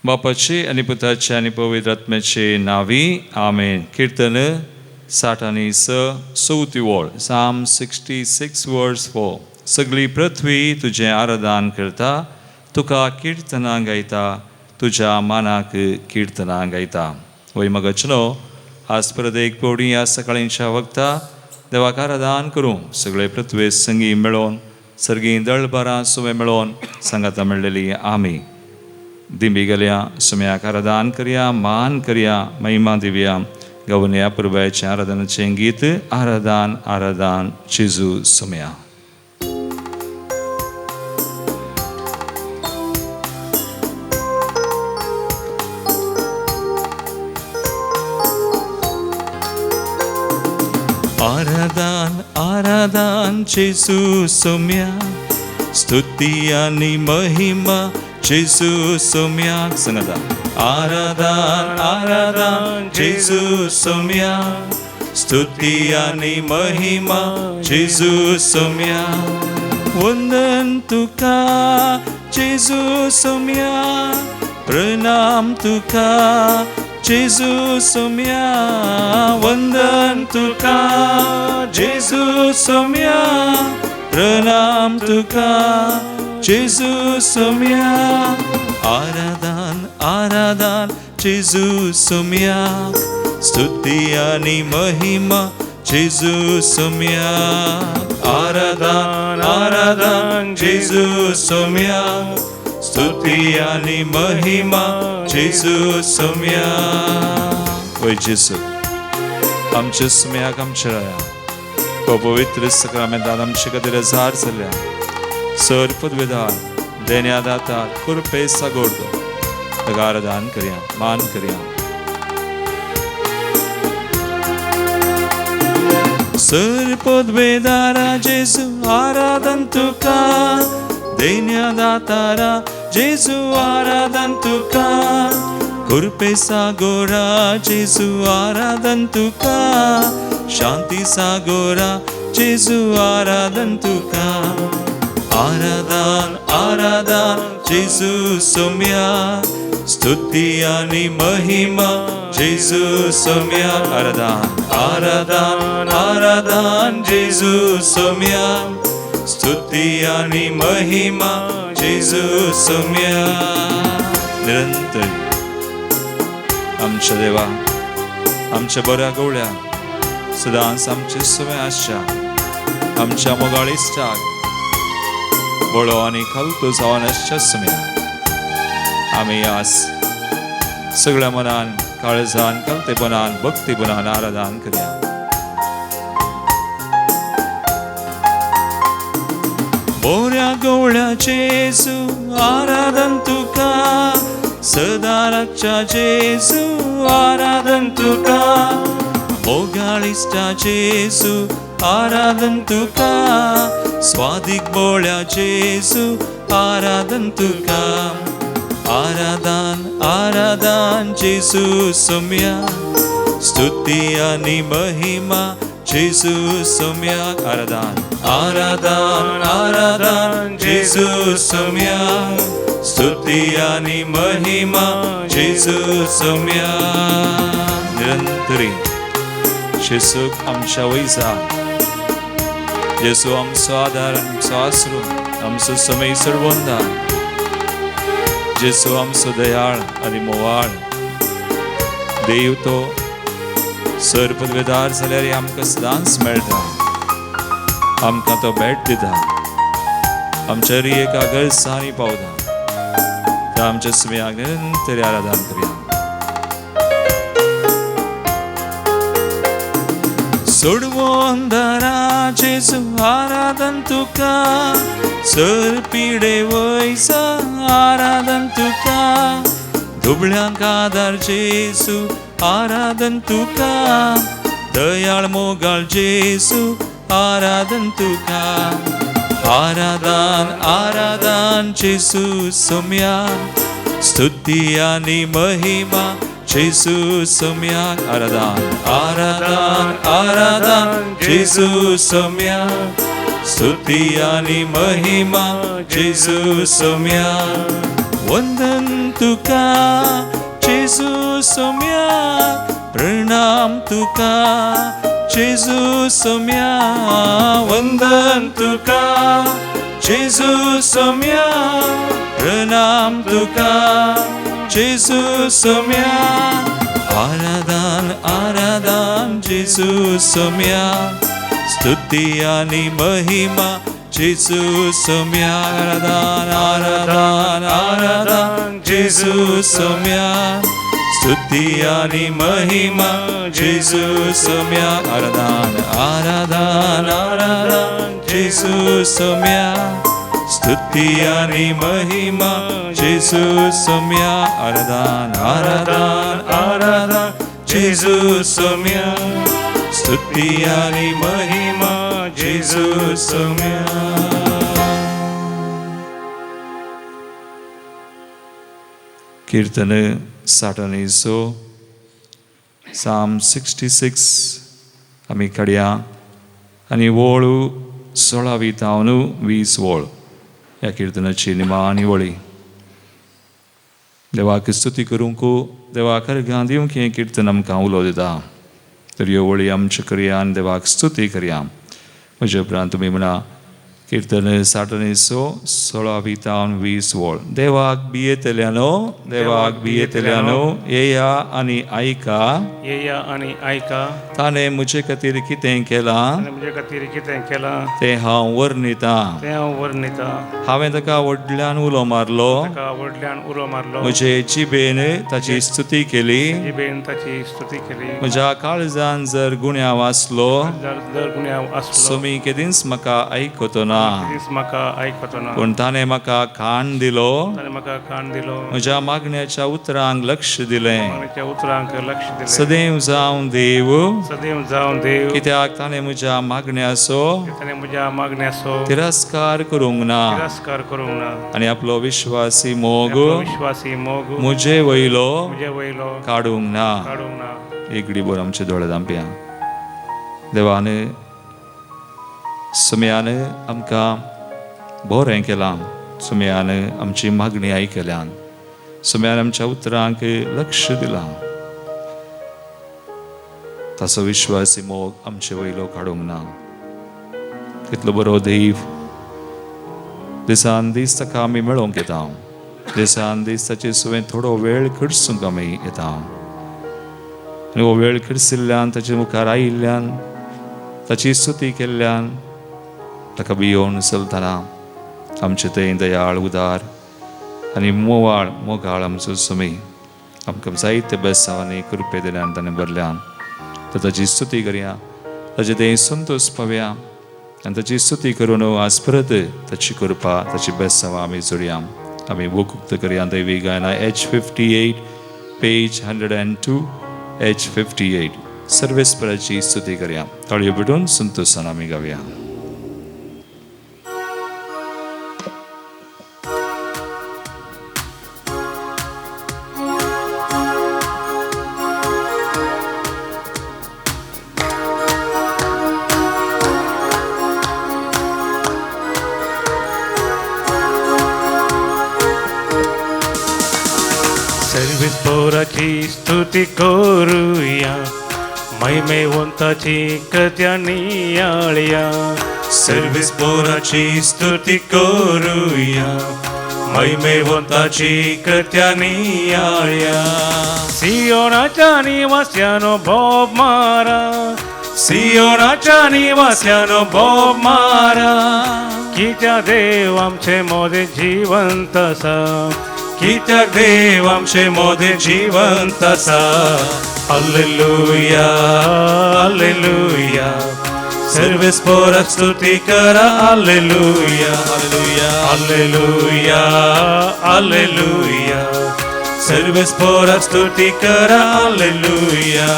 बापाचे आनी पुताचे आनी पवित्र आत्म्याचे नांवी आमेन. किर्तन 66 चवथी वळ, Psalm 66 verse 4. सगळी पृथ्वी तुजें आराधन करता, तुका किर्तनां गायता, तुज्या मानाक किर्तनां गायता. वय मगचनो आज परत एक पवडी ह्या सकाळींच्या वक्ता देवाक आराधन करूं. सगळे पृथ्वे संगी मेळोवन सर्गी दळभरां सुवे मेळोवन सांगाता मेळ्ळेली आमी दिंबी गेल्या सुम्याक आराधन करया, मान करया, महिमा दिवया. गवनया पुरबायचें आराधनाचें गीत आराधन आराधन जेजू सुम्या. आराधन आराधन जेजू सोम्या, स्तुती आनी महिमा जेजू सोम्याक. सांगता आराधन आराधन जेजू सोम्या, स्तुती आनी महिमा जेजू सोम्या. वंदन तुका जेजू सोम्या, प्रणाम तुका जेजू सोम्या. वंदन तुका जेजू सोम्या, प्रणाम तुका जेजू सोम्या. आराधन आराधन जेजू सोम्या, स्तुती आनी महिमा जेजू सोम्या. आराधन आराधन जेजू सोम्या, स्तुती आनी महिमा जेजू सोम्या. वय जेजू आमच्या सुम्याक आमच्या राया तो पवित्र सक्रामेंतान आमचे खातीर हजार जाल्या सर पदवेदार देण्या दातार कुरपे सागोरदो ताका आराधन करया, मान करया. सर पदवेदारा जेजू आराधन तुका, देण्या दातारा जेजू आराधन तुका. कुरपे सागोरा जेजू आराधन तुका, शांती सागोरा जेजू आराधन तुका. आराधन आराधन जेजू सोम्या, स्तुती आनी महिमा जेजू सोम्या. आराधन आराधन आराधन जेजू सोम्या, स्तुती आनी महिमा जेजू सोम्या. निरंतर आमच्या देवा, आमच्या बऱ्या गवळ्या सदांच आमचे सुवे आसच्या आमच्या मोगाळ इश्टाक बळो आनी खालतो जावन आसच्या सुम्या आमी आज सगळ्या मनान काळजान कलतेपणान भक्तीपणान आराधन करया. बोऱ्या गवळ्या जेजू आराधन तुका, सदा रातच्या जेजू आराधन तुका. मोगाळ इश्टा जेजू आराधन तुका, स्वादीक बोळ्या जेजू आराधन तुका. आराधन आराधन जेजू सोम्या, स्तुती आनी महिमा जेजू सोम्या. आराधन आराधन आराधन जेजू सोम्या, स्तुती आनी महिमा जेजू सोम्या. निरंतरी जेजूक आमच्या वैजा, जेजू आमचो आदार, आमचो आसरो, आमचो समय सर्वंदार, जेजू आमचो दयाळ आनी मोवाळ देव. तो सर पदवेदार जाल्यार आमकां सदांच मेळटा, आमकां तो भेट दिता, आमच्या एका गरजांनी पावता. तर आमच्या सुम्याक निरंतर आराधन करया. सोडवोन दारा जेजू आराधन तुका, सर पिडे वयसा आराधन तुका. दुबळ्यांक आदार जेजू आराधन तुका, दयाळ मोगाळ जेजू आराधन तुका. आराधन आराधन जेजू सोम्या, स्तुती आनी महिमा जेजू सोम्या. आराधन आराधन आराधन जेजू सोम्या, स्तुती आनी महिमा जेजू सोम्या. वंदन तुका जेजू सोम्या, प्रणाम तुका जेजू सोम्या, वंदन तुका जेजू सोम्या, प्रणाम तुका जेजू सोम्या। आराधन आराधन जेजू सोम्या, स्तुती आनी महिमा जेजू सोम्या। आराधन आराधन आराधन जेजू सोम्या, स्तुती आनी महिमा जेजू सोम्या। आराधन आराधन आराधन जेजू सोम्या, स्तुती आनी महिमा जेजू सोम्या। आराधन आराधन आराधन जेजू सोम्या, स्तुती आनी महिमा जेजू सोम्या। कीर्तन 66, Psalm 66 आमी काडया आनी वळ 16 तावन 20 वळ ह्या किर्तनाची निमाणी वळी। देवाक स्तुती करूंक देवाक अर्घां दिवंक हें किर्तन आमकां उलो दिता। तर ह्यो वळी आमच्यो करया आनी देवाक स्तुती करया। म्हज्या उपरांत तुमी म्हणा कीर्तन 66, 16 तावन 20 वळ। देवाक भियेतल्यानो, देवाक भियेतल्यानो, येया आनी आयका, येया आनी आयका, ताणें म्हजे खातीर कितें केलां, म्हजे खातीर कितें केलां तें हांव वर्णितां, तें हांव वर्णितां। हांवें ताका व्हडल्यान उलो मारलो, ताका व्हडल्यान उलो मारलो, म्हजे जिबेन ताची स्तुती केली, जिबेन ताची स्तुती केली। म्हज्या काळजान जर गुन्यांव आसलो, जर गुन्यांव आसलो, सोमी केदींच म्हाका आयकतो ना, म्हाका आयकतो ना, पूण ताणें म्हाका कान दिलो, ताणें म्हाका कान दिलो, म्हज्या मागण्याच्या उतरांक लक्ष दिलें, मागण्याच्या उतरांक लक्ष दिलें। सदैव जावं देव, सदैव जावं देव, कित्याक ताणें म्हज्या मागण्याचो, ताणें म्हज्या मागण्याचो तिरस्कार करूंक ना, तिरस्कार करूंक ना, आनी आपलो विश्वासी मोग, विश्वासी मोग म्हजे वयलो, म्हजे वयलो काडूंक ना, काडूंक ना। एक घडी भर आमचे दोळे धांपया। देवान सुम्यान आमकां बरें केलां, सुम्यान आमची मागणी आयकल्यान, सुम्यान आमच्या उतरांक लक्ष दिलां, ताचो विश्वासी मोग आमचे वयलो काडूंक ना। कितलो बरो देव, दिसान दीस ताका आमी मेळोवंक येता, दिसान दीस ताचे सुवें थोडो वेळ खर्चूंक आमी येता, आनी हो वेळ खर्चिल्ल्यान, ताचे मुखार आयिल्ल्यान, ताची स्तुती केल्ल्यान, ताका भियोवन चलतना आमचे थंय दयाळ उदार आनी मोवाळ मोगाळ आमचो सुमी आमकां जायते बेसांवांनी कृपे दिल्यान ताणें भरल्यान। तर ताची स्तुती करया, ताचे थंय संतोश पावया आनी ताची स्तुती करून आज परत ताची कृपा, ताची बेसांवां आमी जोडया। आमी बूक उक्त करया दैवी गायना H58 page 102 H58 सर्वेस्पराची स्तुती करया। ताळयो पेटून संतोशान आमी गावया। सर्वेस्पराची स्तुती करूया, महिमेवंताची कृत्या नियाळया, सर्वेस्पराची स्तुती करूया, महिमेवंताची कृत्या नियाळया। सियोनाच्या निवास्यानो बोब मारा, सियोनाच्या निवास्यानो बोब मारा, कित्या देव आमचे मोदे जिवंत आसा, कित्याक देव आमचे मोदे जिवंत आसा। हालेलुया हालेलुया, सर्वेस्पराक स्तुती करा। हालेलुया हालेलुया हालेलुया हालेलुया, सर्वेस्पराक स्तुती करा। हालेलुया।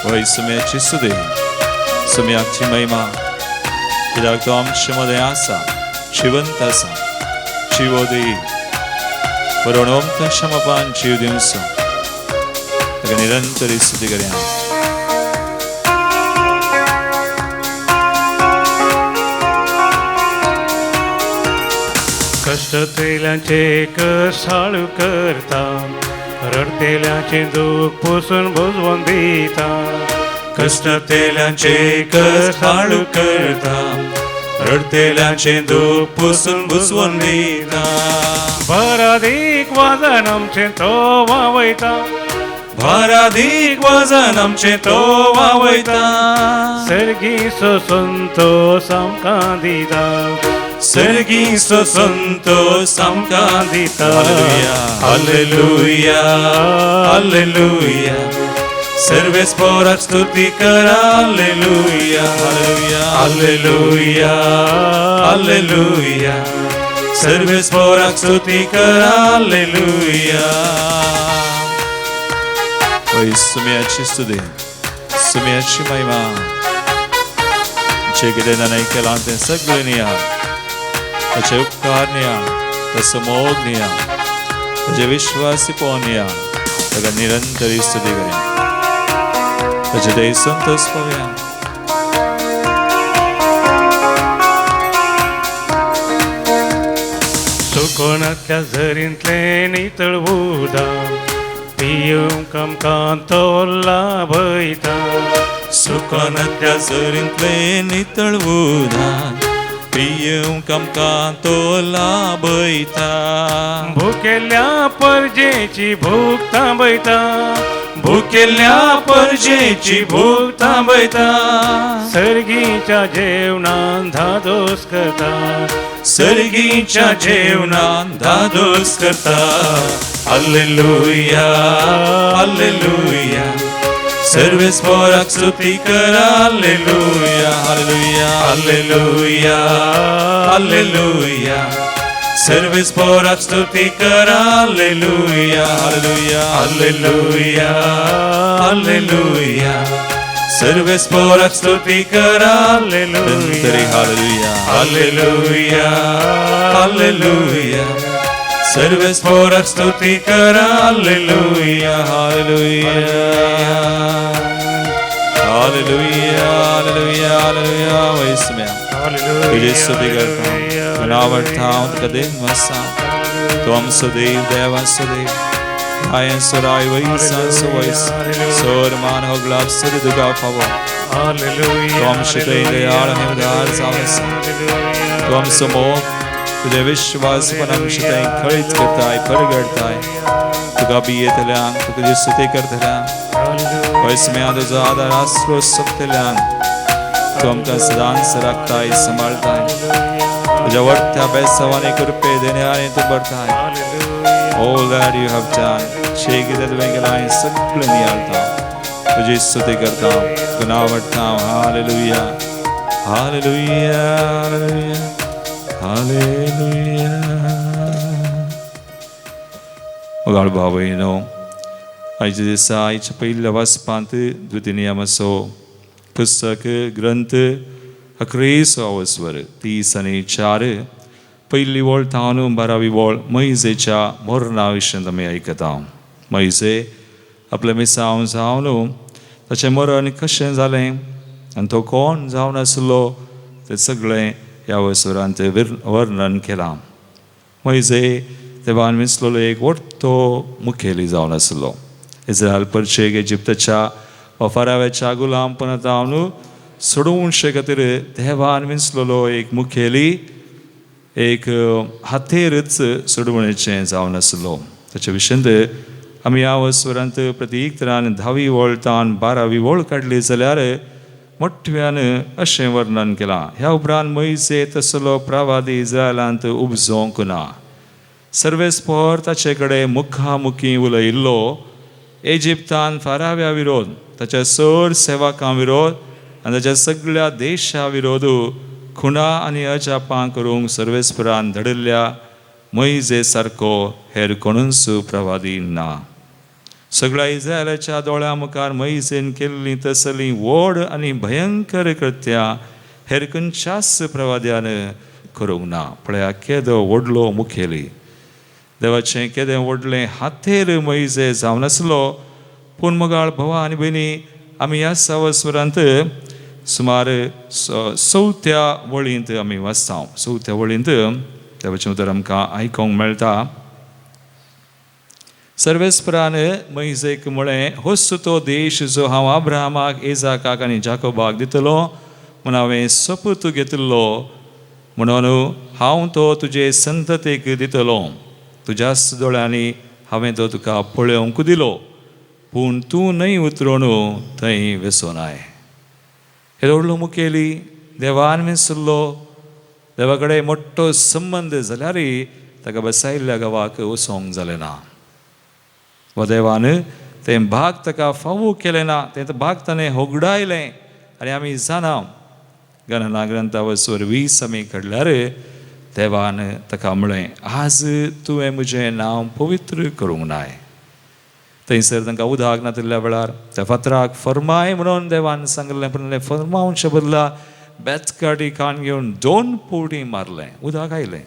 वय सुम्याची स्तुती, सुम्याची महिमा, कित्याक तो आमचे मदें आसा, जिवंत आसा, जीव देई बरोवन क्षमापान जीव दिवचो, ताका निरंतर स्तुती करया। कश्टतेल्यांचे कश्ट हाळू करता, रडतेल्यांचें दूख पुसून बुजवून दिता. कश्टतेल्यांचे कश्ट हाळू करता, रडतेल्यांचें दूख पुसून बुजवून दिता. बरादीक वाजन आमचें तो वावयता, भारादीक वजन आमचें तो वावयता. सर्गीचो संतोस आमकां दिता, सर्गीचो संतोस आमकां दिता. हालेलुया, हालेलुया, सर्वेस्पोराक स्तुती करा. हालेलुया, हालेलुया, हालेलुया, सर्वेस्पोराक स्तुती करा. हालेलुया. होय सुम्याची स्तुती, सुम्याची महिमा. जे कितें ताणें केलां तें सगळें नियाळ, ताचे उपकार नियाळ, ताचो मोग नियाळ, ताचे विश्वासीपण नियाळ. ताका निरंतर स्तुती करया, ताचे ते संतोष पावया. सुकोणांतल्या झरींतलें नितळ उदक पिवंक आमकां तो लाभयता. सुकोनांतल्या झरींतलें नितळ उदक पिवंक आमकां तो लाभयता. भुकेल्ल्या परजेची भूक थांबयता, भुकेल्ल्या परजेची भूक थांबयता. सर्गीच्या जेवणान धादोस करता, सर्गीच्या जेवणान धादोस करता. हालेलुया, हालेलुया, सर्वेस्पोराक स्तुती करा. हालेलुया, हालेलुया, हालेलुया, हालेलुया, सर्वेस्पोराक स्तुती करा. हालेलुया, हालेलुया, हालेलुया, हालेलुया, सर्वेस्पोराक स्तुती करा. हालेलुया, हालेलुया, हालेलुया, हालेलुया, सर्वेस्पोराक स्तुती करा. हालेलुया, हालेलुया, हालेलुया, हालेलुया, हालेलुया. वैस्म्या तुजी स्तुती करता, तुका आवडटा हांव तुका देव आसा. तूं आमचो देव, देवाचो देव, रायांचो राय, वैसांचो वैस, सोर मान होगलाप सरी तुका फावो. तूं आमचे थंय दयाळ आनी उदार जावन आसा. तूं आमचो मोग, तुजें विश्वासपण आमचे थंय खळीच करताय, परगडताय. तुका भियेतल्यांक, तुका तुजी स्तुती करतल्यांक, वैस्म्या तुजो आदार आसरो सोदतल्यांक तूं आमकां सदांच राखताय, सांबाळताय. तुज्या वर्त्या बेसावानी कृपे देण्याने तूं भरताय. All that you have done, जे कितें तुवें केलां हें सगळें नियाळता. तुजी स्तुती करता, तुका नांव वडटा. हालेलुया, हालेलुया, हालेलुया, हालेलुया. मोगाळ भाव भयणो, आयच्या दिसा आयच्या पयल्या वाचपांत द्वितीय नियमाचो पुस्तक ग्रंथ अकरेसो अवस्वर 30 आणि 4 पयली वळ थावन 12वी वळ मैजेच्या मरणा विशयांत आमी आयकता. मैजे आपलें मिसांव जावन ताचें मरण कशें जालें आनी तो कोण जावन आसलो तें सगळें ह्या वसुरांत वर्णन केलां. मैजे देवान विंचलेलो एक व्हडतो मुखेली जावन आसलो. इस्रायल परचेक इजिप्ताच्या वा फाराव्याच्या गुलामपणांत सोडोवचे खातीर देवान विंचलेलो एक मुखेली, एक हातेरच सोडवणेचें जावन आसलो. ताचे विशयांत आमी ह्या वसुरांत प्रतीक तरान 10वी वळ तावन 12वी वळ काडली जाल्यार मोठ्यान अशें वर्णन केलां. ह्या उपरांत मैजे तसलो प्रवादी इस्रायलांत उपजोवंक ना. सर्वेस्पोर ताचे कडेन मुखामुखी उलयिल्लो. इजिप्तान फाराव्या विरोध, ताच्या चड सेवकां विरोध आनी ताच्या सगळ्या देशा विरोध खुणा आनी अजापां करूंक सर्वेस्परान धाडिल्ल्या मैजे सारको हेर कोणूच प्रवादी ना. सगळ्या इस्रायलाच्या दोळ्यां मुखार मैजेन केल्लीं तसलीं व्हड आनी भयंकर कृत्यां हेर खंयच्याच प्रवाद्यान करूंक ना. पळया केदो व्हडलो मुखेली, देवाचें केदें व्हडलें हातेर मैजे जावन आसलो. पूण मोगाळ भावा आनी भयणी, आमी ह्या सावस्वरांत सुमार 4थ्या वळींत आमी वाचता. 4थ्या वळींत देवाचें उतर आमकां आयकूंक मेळटा. सर्वेस्परान मोयजेक म्हळें, होच तो देश जो हांव अब्राहमाक, इजाकाक आनी जाकोबाक दितलो म्हूण हांवें सोपूत घेतिल्लो, म्हणून हांव तो तुजे संततेक दितलो. तुज्याच दोळ्यांनी हांवें तो तुका पळोवंक दिलो, पूण तूं न्हय उतरून थंय वेसोनाय. हे व्हडलो मुखेली देवान वेसल्लो, देवा कडेन मोठो संबंद जाल्यार ताका बसायल्ल्या गांवाक वचोंक जालें ना. वा देवान तें भाग ताका फावो केलें ना, तें भाग ताणें होगडायलें. आनी आमी जाणा गणना ग्रंथा वसवर 20 आमी काडल्यार देवान ताका म्हळें, आज तुवें म्हजें नांव पवित्र करूंक नाय. थंयसर तांकां उदक नातिल्ल्या वेळार त्या फातराक फरमाय म्हणून देवान सांगलें, पूण फरमावचे बदला बेतकाटी कान घेवन 2 पोटी मारलें, उदक आयलें.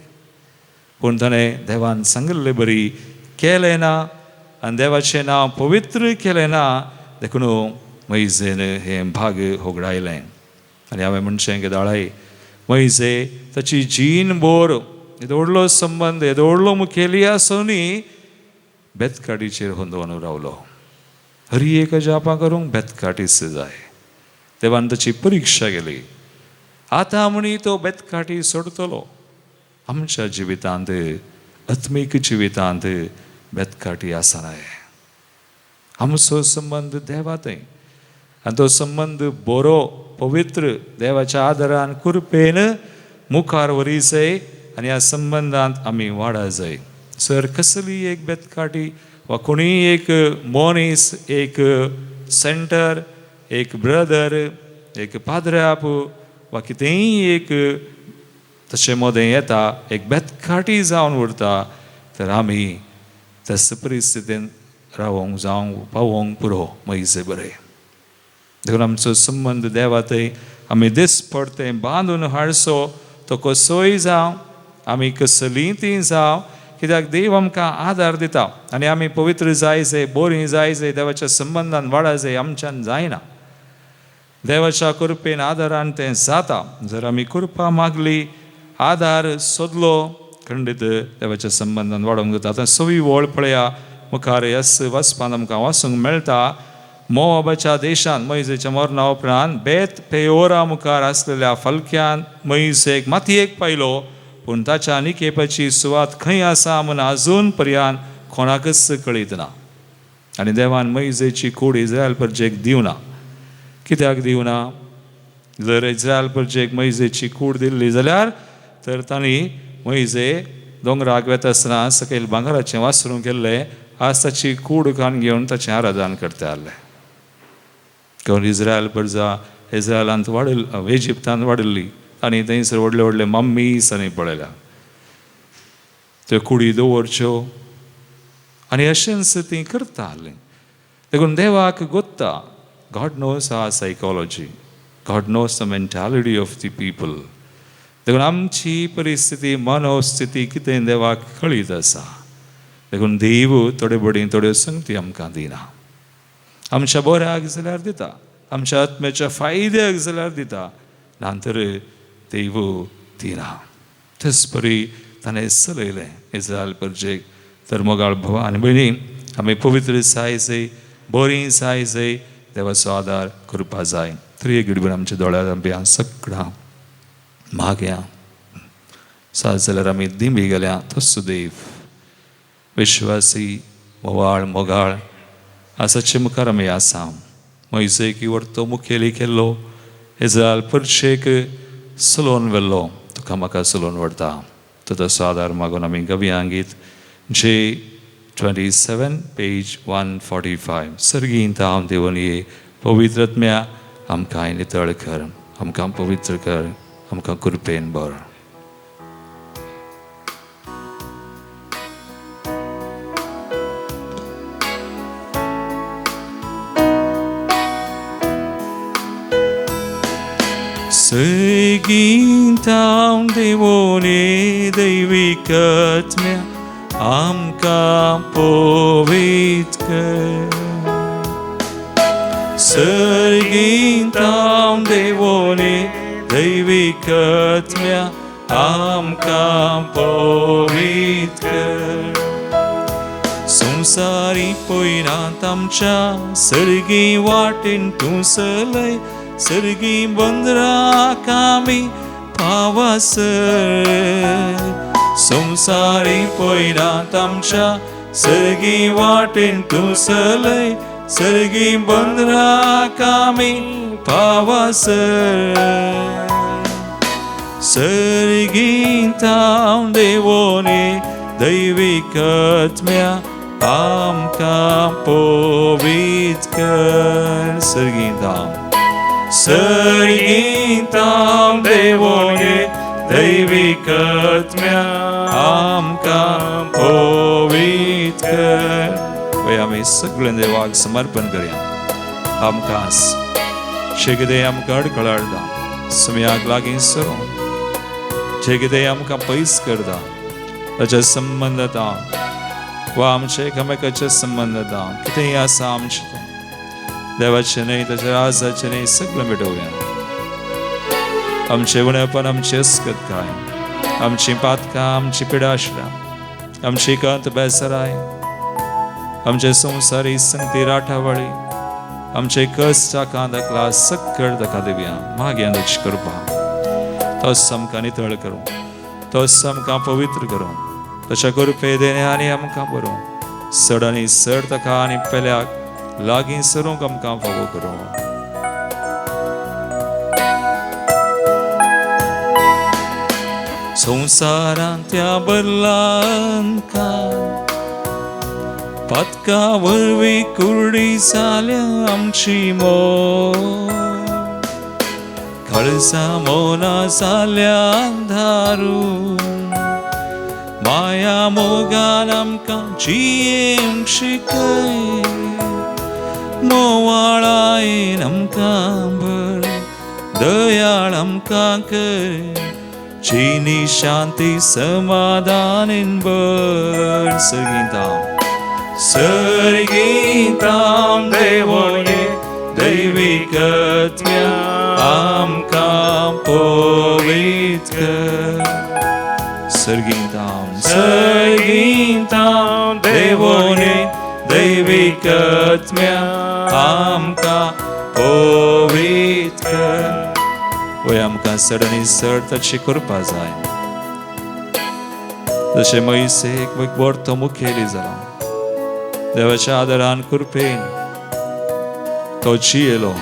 पूण ताणें देवान सांगिल्ले बरी केलें ना आनी देवाचें नांव पवित्र केलें ना, देखून मोयजेन हें भाग होगडायलें. आनी हांवें म्हणचें की दाळाय मोयजे ताची जीण बोर येदो व्हडलो संबंद, येदो व्हडलो मुखेली आसूनय बेतकाटीचेर होंदोवन रावलो. हरी एक अजापां करूंक बेतकाटीच जाय. देवान ताची परिक्षा केली. आतां म्हणी तो बेतकाटी सोडतलो. आमच्या जिवितांत, आत्मीक जिवितांत बेतकाटी आसनाय. आमचो संबंद देवा थंय, आनी तो संबंद बरो पवित्र देवाच्या आदारान कृपेन मुखार व्हरी जाय आनी ह्या संबंदांत आमी वाडा जाय. जर कसली एक बेतकाटी वा कोणीय एक मनीस, एक सेंटर, एक ब्रदर, एक पाद्राप वा कितेंय एक तशें मदें येता, एक बेतकाटी जावन उरता, तर आमी तस परिस्थितीन रावोंक जावंक पावोंक पुरो मोयजे बरें. देखून आमचो संबंद देवा थंय आमी दिसपडतें बांदून हाडचो, तो कसोय जावं, आमी कसलीं तीं जावं, कित्याक देव आमकां आदार दिता आनी आमी पवित्र जाय जाय, बरीं जाय जाय, देवाच्या संबंदान वाडा जाय, आमच्यान जायना. देवाच्या कृपेन आदारान तें जाता. जर आमी कृपा मागली, आदार सोदलो, खंडीत देवाच्या संबंदान वाडोवंक जाता. आतां सवी वळ पळया मुखार यस वाचपान आमकां वाचूंक मेळटा. मोआबाच्या देशांत मोयजेच्या मरणा उपरांत बेत पेयोरा मुखार आसलेल्या फलक्यान मोयजेक मातयेक पायलो, पूण ताच्या निकेपाची सुवात खंय आसा म्हूण आजून पर्यान कोणाकच कळीत ना. आनी देवान मोयजेची कूड इस्रायल परजेक दिवना. कित्याक दिवना? जर इस्रायल परजेक मोयजेची कूड दिल्ली जाल्यार तर तांणी मोयजे दोंगराक वेता आसतना सकयल भांगराचें वासरूं केल्लें, आज ताची कूड कान घेवन ताचें आराधन करता आसलें. कारण इस्रायल प्रजा इस्रायलांत वाडिल्ली, इजिप्तांत वाडिल्ली आनी थंयसर व्हडले व्हडले मम्मीस आनी पळयल्या त्यो कुडी दवरच्यो आनी अशेंच तीं करता आसलीं. देखून देवाक गोत्ता, God knows our psychology, God knows the mentality of the people. देखून आमची परिस्थिती, मनोस्थिती कितें देवाक कळीत आसा. देखून देव थोडे बडी थोड्यो संगती आमकां दिना. आमच्या बऱ्याक जाल्यार दिता, आमच्या आत्म्याच्या फायद्याक जाल्यार दिता, ना तर देव दिना. तेच परी ताणें चलयलें इस्रायल परजेक. तर मोगाळ भावा आनी भयणी, आमी पवित्र जाय जाय, बरीं जाय जाय, देवाचो आदार करपा जाय. तरी एक घडभर आमच्या दोळ्यार आमी सगळां मागया सात जाल्यार आमी दिंबी गेल्या. तोच देव विश्वासी मोवाळ मोगाळ आसाचे मुखार आमी आसा. मोयजेक व्हरतो मुखेली केल्लो, इस्रायल परशेक चलोवन व्हेल्लो, तुका म्हाका चलोवन व्हरता. तो तसो आदार मागून आमी गवया गीत जे 27 पेज 145. सर्गींत हांव देवून ये पवित्र आत्म्या आमकां नितळ कर, आमकां पवित्र कर, आमकां कृपेन भर. सर्गींत हांव देवून ये दैवीक आत्म्या आमकां पवित्र कर. सर्गींत हांव देवून ये दैवीक आत्म्या आमकां पवित्र कर. संवसारी पयरांत आमच्या सर्गी वाटेन तूं चलय, सर्गी बंदराक आमी पावसर. संवसारी पयरांत आमच्या सर्गी वाटेन तूं चलय, सर्गी बंदराक आमी पावसर. सर्गींत देवोने दैवीक आत्म्या आमकां पवित्र कर. सर्गींत सर्गींत देवोने दैवीक आत्म्या आमकां पवित्र कर. वय आमी सगळें देवाक समर्पण करया. आमकां जे कितें आमकां अडखळ हाडटा समयाक लागीं सरूं, जे कितें आमकां पयस करता ताच्या संबंदांत वा आमच्या एकामेकाच्या संबंदांत कितेंय आसा आमचें तें देवाचें न्हय, ताच्या राजाचें न्हय, सगळें मिटोवया. आमचें उणेपण, आमची अस्कतकाय, आमची पातकां, आमची पिडाश्रा, आमची कंत बेसराय, आमचे संवसारी संगती राठावळी, आमचे कश्ट दाखला सक्कड ताका दिवया. मागीर ताची कृपा तोच आमकां नितळ करूं, तोच आमकां पवित्र करूं, ताच्या कृपे देणे आनी आमकां बरोवं चड आनी चड ताका आनी पेल्याक लागीं सरूंक आमकां फावो करूं. संवसारांत बदलांका पातका वरवीं कुर्डी जाल्या आमची मोग, काळजा मोना जाल्या अंधारू, माया मोगान आमकां जियेवंक शिकय, मोवाळायेन आमकां भर, दयाळ आमकां कर, चिनी शांती समाधान भर. सर्गींत सर्गींत देवोने दैवीक आत्म्या आमकां पवित्र कर. सर्गींत सर्गींत देवोने दैवीक आत्म्या आमकां पवित्र कर. वय आमकां चड आनी चड ताची कृपा जाय. जशें मोयसेक व्हड तो मुखेली जाला, देवाच्या आदारान कृपेन तो जियेलो,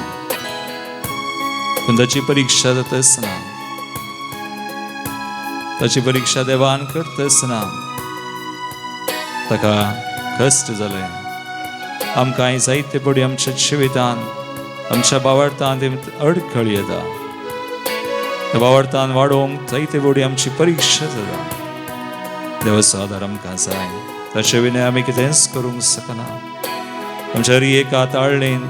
पूण ताची परिक्षा जातच ना, ताची परिक्षा देवान करतच ना, ताका कश्ट जाले. आमकां जायते पडी आमच्या जिवितान आमच्या बावडतान अडखळ येता, बावडतान वाडोवंक जायते पडी आमची परिक्षा जाता. देवाचो आदार आमकां जाय, ताचे विणे आमी कितेंच करूंक शकना. आमच्या एका ताळणेन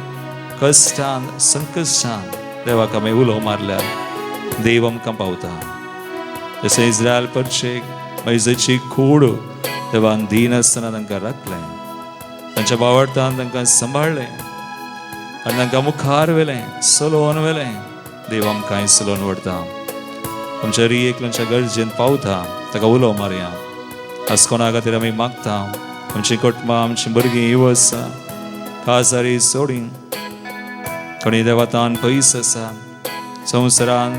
कश्टान संकश्टान देवाक आमी उलो मारल्यार देव आमकां पावता. जशें इस्रायल परचेक मैजेची कूड देवान दीन आसतना तांकां राखलें, तांच्या बावडतान तांकां सांबाळ्ळें आनी तांकां मुखार व्हेलें, चलोवन व्हेलें. देव आमकांय चलोवन व्हरता. आमच्या एकल्याच्या गरजेन पावता, ताका उलो मारया. आज कोणा खातीर आमी मागता, आमची कुटुंबां, आमची भुरगीं इवस काजारी सोडी कोणी देवातान पयस आसा, संवसारान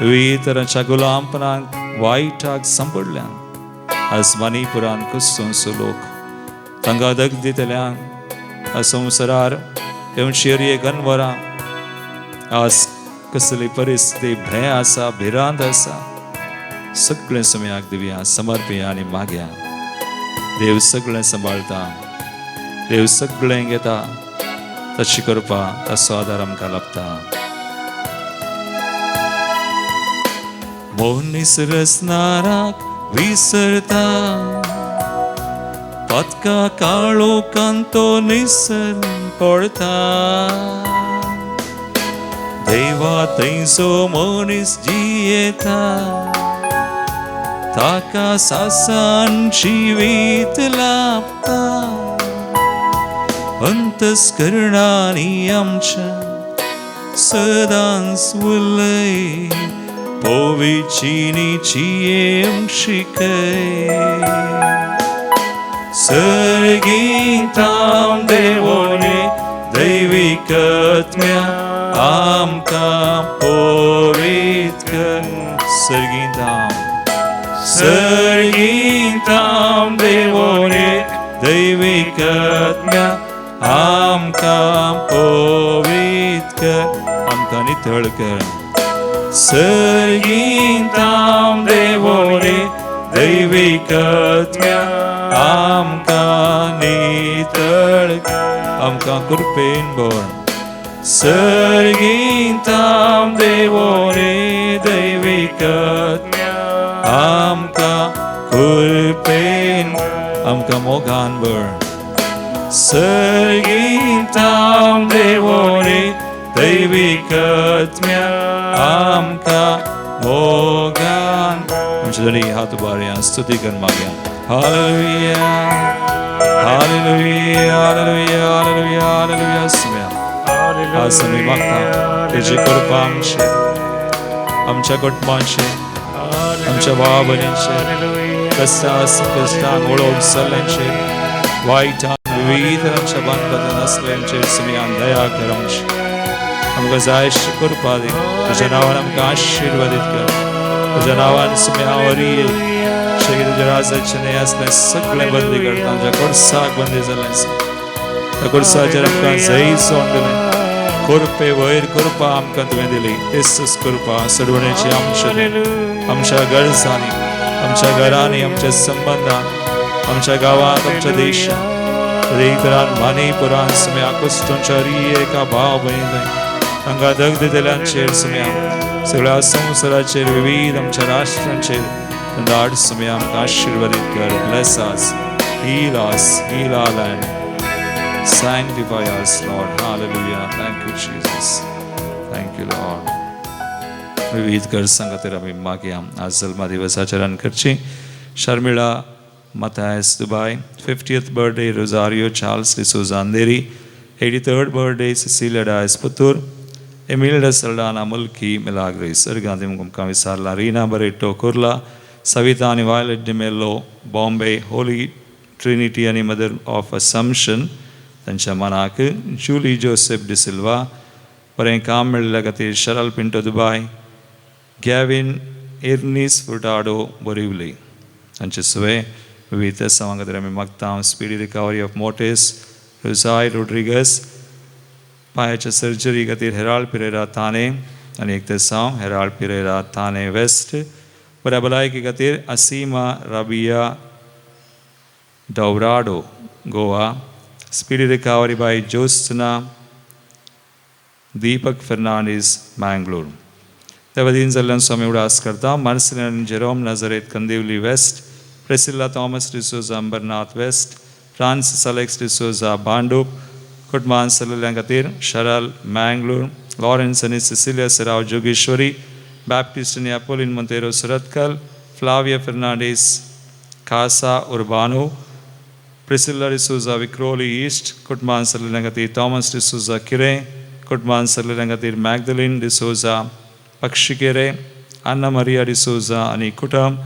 विविध तरांच्या गुलामपणाक वायटाक सांपडल्यान आज मणिपुरान कुसोंसो लोक तांकां दग दितल्यान आज संवसारार येवची एक अनवरां आज कसली परिस्थिती भंय आसा, भिरांत आसा, सगळें समयाक दिवया, समर्पया आनी मागया. देव सगळें सांबाळटा, देव सगळें घेता, ताची कृपा ताचो आदार आमकां लाभता. मनीस रचणाराक विसरता, पातका काळोखान तो निसर पडता, देवा थंयचो मनीस जियेता, ताका सासान जिवीत लाभता. अंतस्करणांनी आमच्या सदांच उलय, Povicinici शिकय सर्गींताम देवोने दैविकत्म्या आमकां पवित्र कर. सर्गींताम सर्गींताम देवोने दैविकत्म्या आमकां पवित्र कर, आमकां नितळ कर. सर्गींताम देवोने दैविकत्म्या आमकां नितळ, आमकां कृपेन भर. सर्गींताम देवोने दैविकत्म्या आमकां कृपेन, आमकां मोगान भर. सर्गींताम देवोने दैविकत्म्या आमकां मोगान. आमचे दोनी हात उबारया, स्तुती कर मागया. Hallelujah, hallelujah, hallelujah, hallelujah, hallelujah. सुम्या आज आमी मागता तेजी कृपा आमचेर, आमच्या कुटुंबांचेर, आमच्या भाव भयणींचेर, कश्टां संकश्टांक वळोवन चल्ल्यांचेर, वायटान विविध आमच्या बांदपांत आसल्यांचेर सुम्यान दया कर. आमची आमकां जाय अशी कृपा दी. तुज्या नांवान आमकां आशिर्वादीत कर. तुज्या नांवान सुम्या वरी शेगी तुज्या राजाचें न्हय आसलें सगळें बंदी करता. आमच्या कोर्साक बंदी जाल्लें आसा, त्या कोर्साचेर आमकां जैत जोडून दिलें. कृपे वयर कृपा आमकां तुवें दिली. तेच कृपा सोडवण्याची आमच्या आमच्या गरजांनी, आमच्या घरांनी, आमच्या संबंधान, आमच्या गांवांत, आमच्या देशांत, दरेक मणिपुरान सुम्या कुस्टोंच्या एका भाव भयणी तांकां दग दितल्यांचेर सुम्या सगळ्या संवसाराचेर, विविध आमच्या राष्ट्रांचेर दाड सुम्या आमकां आशिर्वादीत कर. Bless us, heal us, heal our land, sanctify us, Lord. Hallelujah. Thank you, Jesus. Thank you, Lord. विविध गरजां खातीर आमी मागया. आज जल्मा दिवस आचरण करची Sharmila Mathias Dubai, 50th birthday Rosario Charles D'Souza Andheri, 83rd birthday Cecilia Dias Puttur, Emilda Saldana Mulki Milagres, सर्गांत तुमकां विचारला रीना बरेटो कुर्ला, सविता आनी वायलेट डिमेल्लो बॉम्बे, होली ट्रिनिटी आनी मदर ऑफ असम्पशन तांच्या मनाक, जुली जोसेफ डिसिल्वा बरें काम मेळिल्ल्या खातीर, शरल पिंटो दुबाय, गॅविन एर्नीस फुर्टाडो बोरिवली तांचे सुवे. विविध सांगा खातीर आमी मागता. स्पिडी रिकवरी ऑफ मोटेस रोजाय रोड्रिगस, पांयाच्या सर्जरी खातीर हेराल्ड पिरेरा थाने आनी एक तेसांव हेराल्ड पिरेरा थाने वेस्ट. बऱ्या भलायकी खातीर Asima Rabia Dourado Goa, speedy recovery by Jyotsna Deepak Fernandes Mangalore. त्या वतीन जाल्ल्यान स्वामी उडास करता. Marcelin Jerome Nazareth Kandivali west, Priscilla Thomas D'Souza Ambernath west, Francis Alex D'Souza Bhandup, कुटुंबान चलयल्ल्या खातीर शरल मँगलोर, लॉरन्स आनी सिसिलिया सराव जोगेश्वरी, बॅप्टिस्ट आनी अपोलिन मोंतेरो सुरतकल, फ्लाविया फेर्नांडीस कासा उर्बानो, प्रिसिल्ला डिसोजा विक्रोली ईस्ट, कुटुंबान चलयल्ल्या खातीर थॉमस डिसोजा किरें, कुटुंबान चलयल्ल्या खातीर मॅगदलीन डिसोजा पक्षिकेरे, अन्ना मरिया डिसोजा आनी कुटुंब.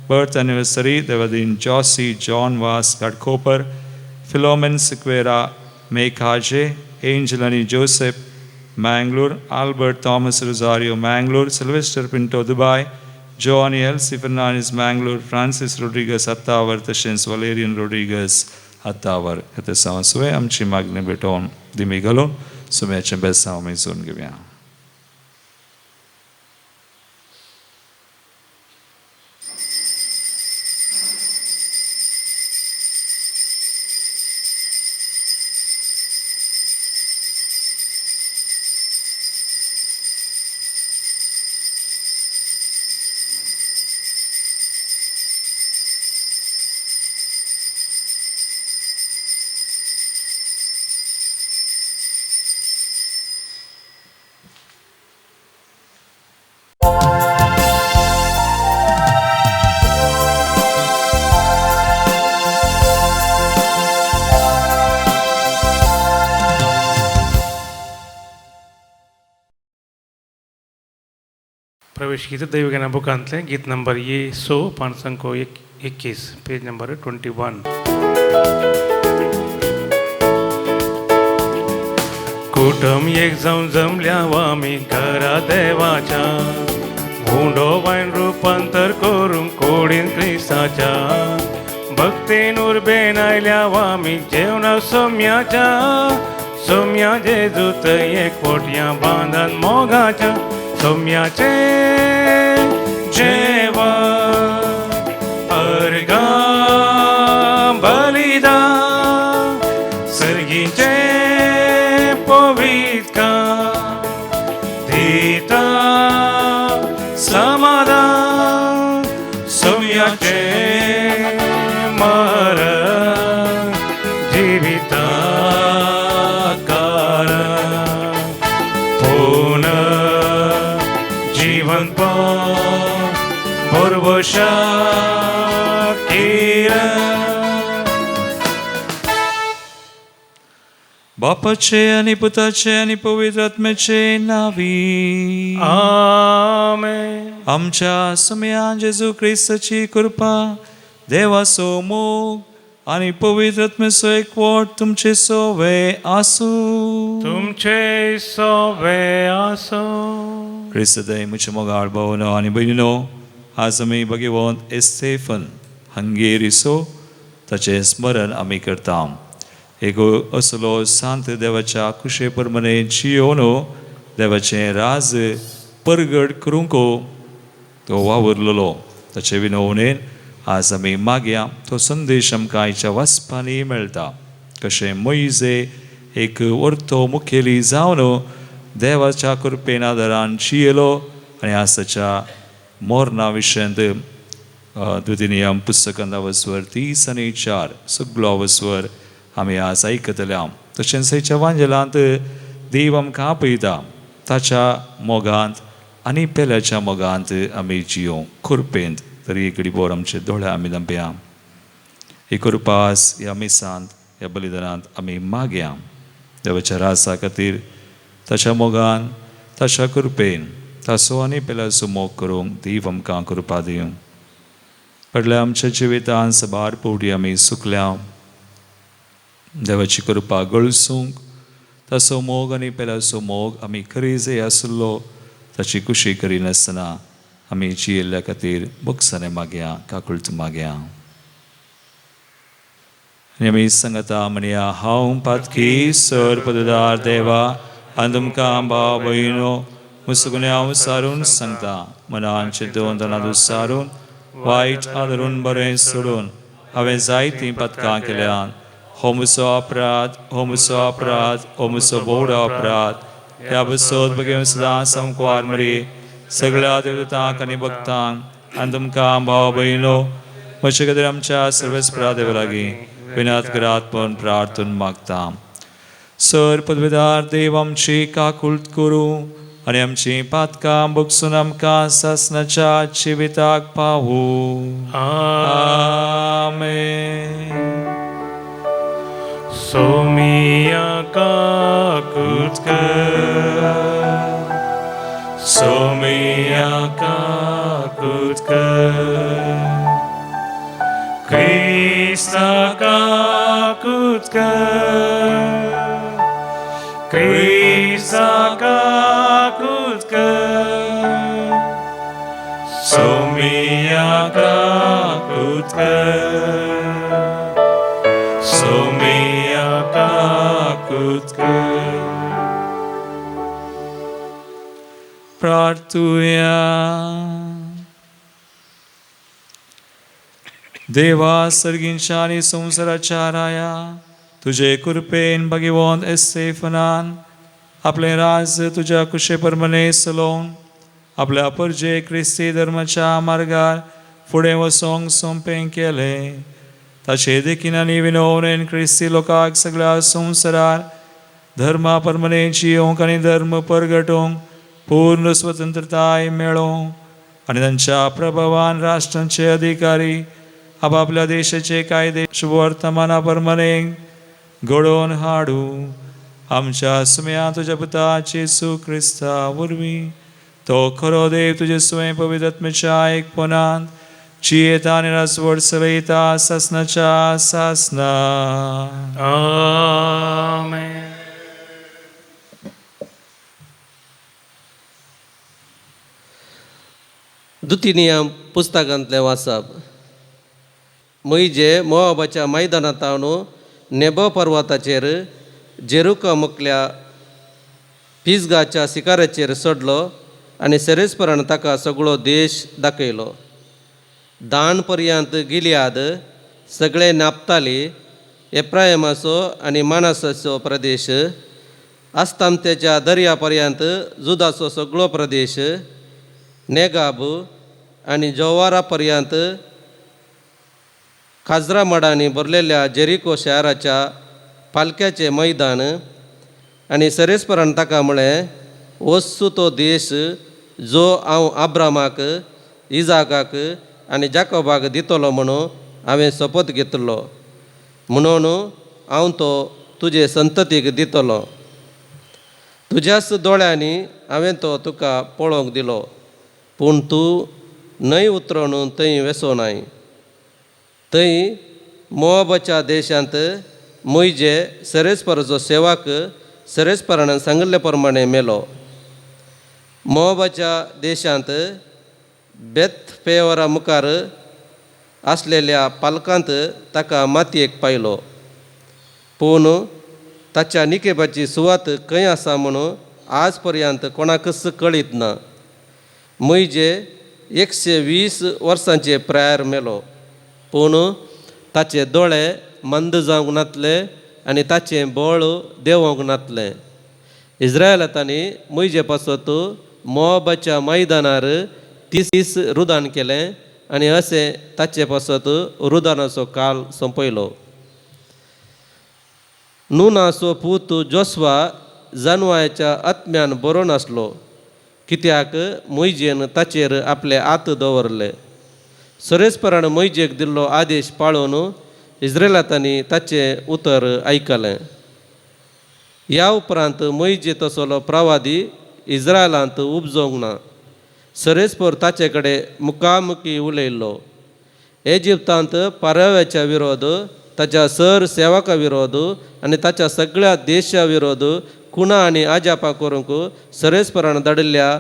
बर्थ एनिवर्सरी देवदीन जॉसी जॉन वास घाटकोपर, फिलोमेन सिक्वेरा मेघाजे, एंजल आनी Joseph Mangalore, Albert Thomas Rosario Mangalore, Sylvester Pinto Dubai, Johnny Elsie Fernandes Mangalore, Francis Rodrigues Attavar तशेंच वलेरियन रोड्रिगस अत्तावर. हें सुवें आमची मागणी भेटोवन दिमी घालून सुम्याचें बेसांव आमी जोडून घेवया. प्रवेश गीत दैवज्ञाना बुकांतलें गीत नंबर ये 100 521, पेज नंबर 21। कुटुंब एक जावन जमल्या आमी घरा देवाच्या, उंडो वायन रुपांतर करूंक कोडीन क्रिस्ताच्या, भक्तीन उर्बेन आयल्या आमी जेवणा सोम्याच्या, सोम्या जेजू थंय एक पोटयां बांदान मोगाच्या, सोम्याचें जेवण अर्घां बलिदान, सर्गीचें पवित्र दिता समाधान, सोम्याचें मरण जिविता कारण, पुनः जीवनपण भरवशा किरण। बापाचे आनी पुताचे आनी पवित्र आत्म्याचे नावी आमेन। आमच्या सुमयान जेजू क्रिस्ताची कृपा, देवाचो मोग आनी पवित्र आत्म्याचो एकवट तुमचे सोवे आसूं। तुमचे सोवे आसूं। क्रिस्त दय म्हज्या मोगाळ भावनो आनी भयणीनो, आज आमी भगवंत एस्तेफन हंगेरीचो ताचें स्मरण आमी करता। एक असलो सांत देवाच्या कुशे प्रमाणे जियोन देवाचें राज परगट करूंक तो वावुरलेलो, ताचे विनवणेन आज आमी मागया तो संदेश आमकां आयच्या वाचपांनी मेळटा। कशें मोयजे एक वर्तो मुखेली जावन देवाच्या कृपेन आदारान जियेलो आनी आज ताच्या मोरणा विशयांत द्वितीय पुस्तकांत अवस्वर 30 आनी 4 सगलो अवस्वर आमी आज आयकतले। तशेंच आयच्या वांजेलांत देव आमकां आपयता ताच्या मोगांत आनी पेल्याच्या मोगांत आमी जियों कृपेंत। तरी एक घडी आमचे दोळे आमी धांपया, ही कृपास ह्या मिसांत ह्या बलिदानांत आमी मागया देवाच्या रासा खातीर ताच्या मोगान ताच्या कृपेन ताचो आनी पेल्याचो मोग करूंक देव आमकां कृपा दिवं। पडल्या आमच्या जिवितांत साबार पवटी आमी सुकल्या, देवाची कृपा गळसूंक ताचो मोग आनी पेल्याचो मोग आमी खरी जंय आसलो ताची कुशी करिनासतना आमी जियेल्ल्या खातीर बोगसाणे मागया, काकुळट मागया। आनी आमी सांगता म्हणया, हांव पातकी सर पददार देवा आनी तुमकां भाव भयणो मुसगुन्यांव सारून सांगता, मनान चिंतून तनांत सारून वायट आदरून बरें सोडून हांवें जायतीं पदकां केल्यान। हो म्हजो अपराध, हो म्हजो अपराध, हो म्हजो बोवडो अपराध। ह्या बसोत बगेवन सदां समकुवार मरी सगळ्या देवतांक आनी भक्तांक आनी तुमकां भाव भयणो म्हजे खातीर आमच्या सर्वेस्परा देवा लागीं विनात करात म्हूण प्रार्थून मागता। सर पदवेदार देव आमची काकुळट करूं आनी आमची पातकां भोगसून आमकां सासणाच्या जिविताक पावूं। आमेन। सोमिया काकुळट कर, सोमिया काकुळट कर, क्रिस्ता काकुळट कर, क्रिस्ता काकुळट कर, सोमिया काकुळट कर, सोमिया काकुळट कर। प्रार्थुया। देवा सर्गींच्या आनी संवसाराच्या राया, तुजे कृपेन भगवंत एस्तेफनान आपलें राज तुज्या कुशे प्रमाणे चलोवन आपल्या परजे क्रिस्ती धर्माच्या मार्गार फुडें वचोंक सोंपें केलें। ताचे देखीन आनी विनवणेन क्रिस्ती लोकांक सगळ्या संवसारार धर्मा प्रमाणे जियोंक आनी धर्म परगटोवंक पूर्ण स्वतंत्रताय मेळोवं आनी तांच्या प्रभावान राष्ट्रांचे अधिकारी आपापल्या देशाचे कायदे शुभवर्तमाना प्रमाणे घडोवन हाडूं। आमच्या सुम्या तुज्या पुता जेजू क्रिस्ता वरवीं तो खरो देव तुजे स्वयं पवित्र आत्म्याच्या एकपणान जियेता आनी राजवट चलयता सासनाच्या सासना. आमेन. दुतिनियम पुस्तकांतलें वाचप. म्हजे मोआबाच्या मैदानांत हांव नेबो पर्वताचेर जेरुका मुखल्या पिजगाच्या शिकाराचेर चडलो आनी सेरेसपरान ताका सगळो देश दाखयलो. दान पर्यंत गिलियाद सगळे नापताली एप्रायमाचो आनी मानसाचो प्रदेश, आस्तामतेच्या दर्या पर्यंत जुदाचो सगळो प्रदेश, नेगाब आनी जोवारा पर्यंत खाजरा माडांनी भरलेल्या जेरिको शाराच्या पालक्याचें मैदान. आनी सरेस्परान ताका म्हळें, वस्तू तो देश जो हांव आब्रामाक, इजाकाक आनी जाकोबाक दितलो म्हणून हांवें सोपत घेतलो, म्हणून हांव तो तुजे संततीक दितलो. तुज्याच दोळ्यांनी हांवें तो तुका पळोवंक दिलो, पूण तूं न्हंय उतरून थंय वेसोनाय. थंय मोआबाच्या देशांत म्हजे सरेस्पराचो सेवक सरेस्परान सांगिल्ले प्रमाणे मेलो. मोआबाच्या देशांत बेत पेवरा मुखार आसलेल्या पालकांत ताका मातयेक पायलो, पूण ताच्या निकेबाची सुवात खंय आसा म्हणून आज पर्यंत कोणाकच कळीत ना. म्हजे 120 वर्सांचे प्रायर मेलो, पूण ताचे दोळे मंद जावंक नातले आनी ताचें बळ देंवोंक नातलें. इस्रायलांनी म्हजे पासत मोआबाच्या मैदानार 30 रुदान केलें आनी अशें ताचे पासत रुदानाचो काल सोंपयलो. नुनाचो पूत जोस्वा जानवायाच्या आत्म्यान बरो नासलो, कित्याक म्हजेन ताचेर आपले हात दवरले. सरेस्परान म्हजेक दिल्लो आदेश पाळून इस्रायलांनी ताचें उतर आयकलें. ह्या उपरांत म्हजे तसलो प्रवादी इस्रायलांत उपजोवंक ना. सरेस्पर ताचे कडेन मुखामुखी उलयल्लो. एजिप्तांत पाराव्याच्या विरोध, ताच्या सर सेवका विरोध आनी ताच्या सगळ्या देशा विरोध खुणा आनी आजापां करूंक सरेस्परान धाडिल्ल्या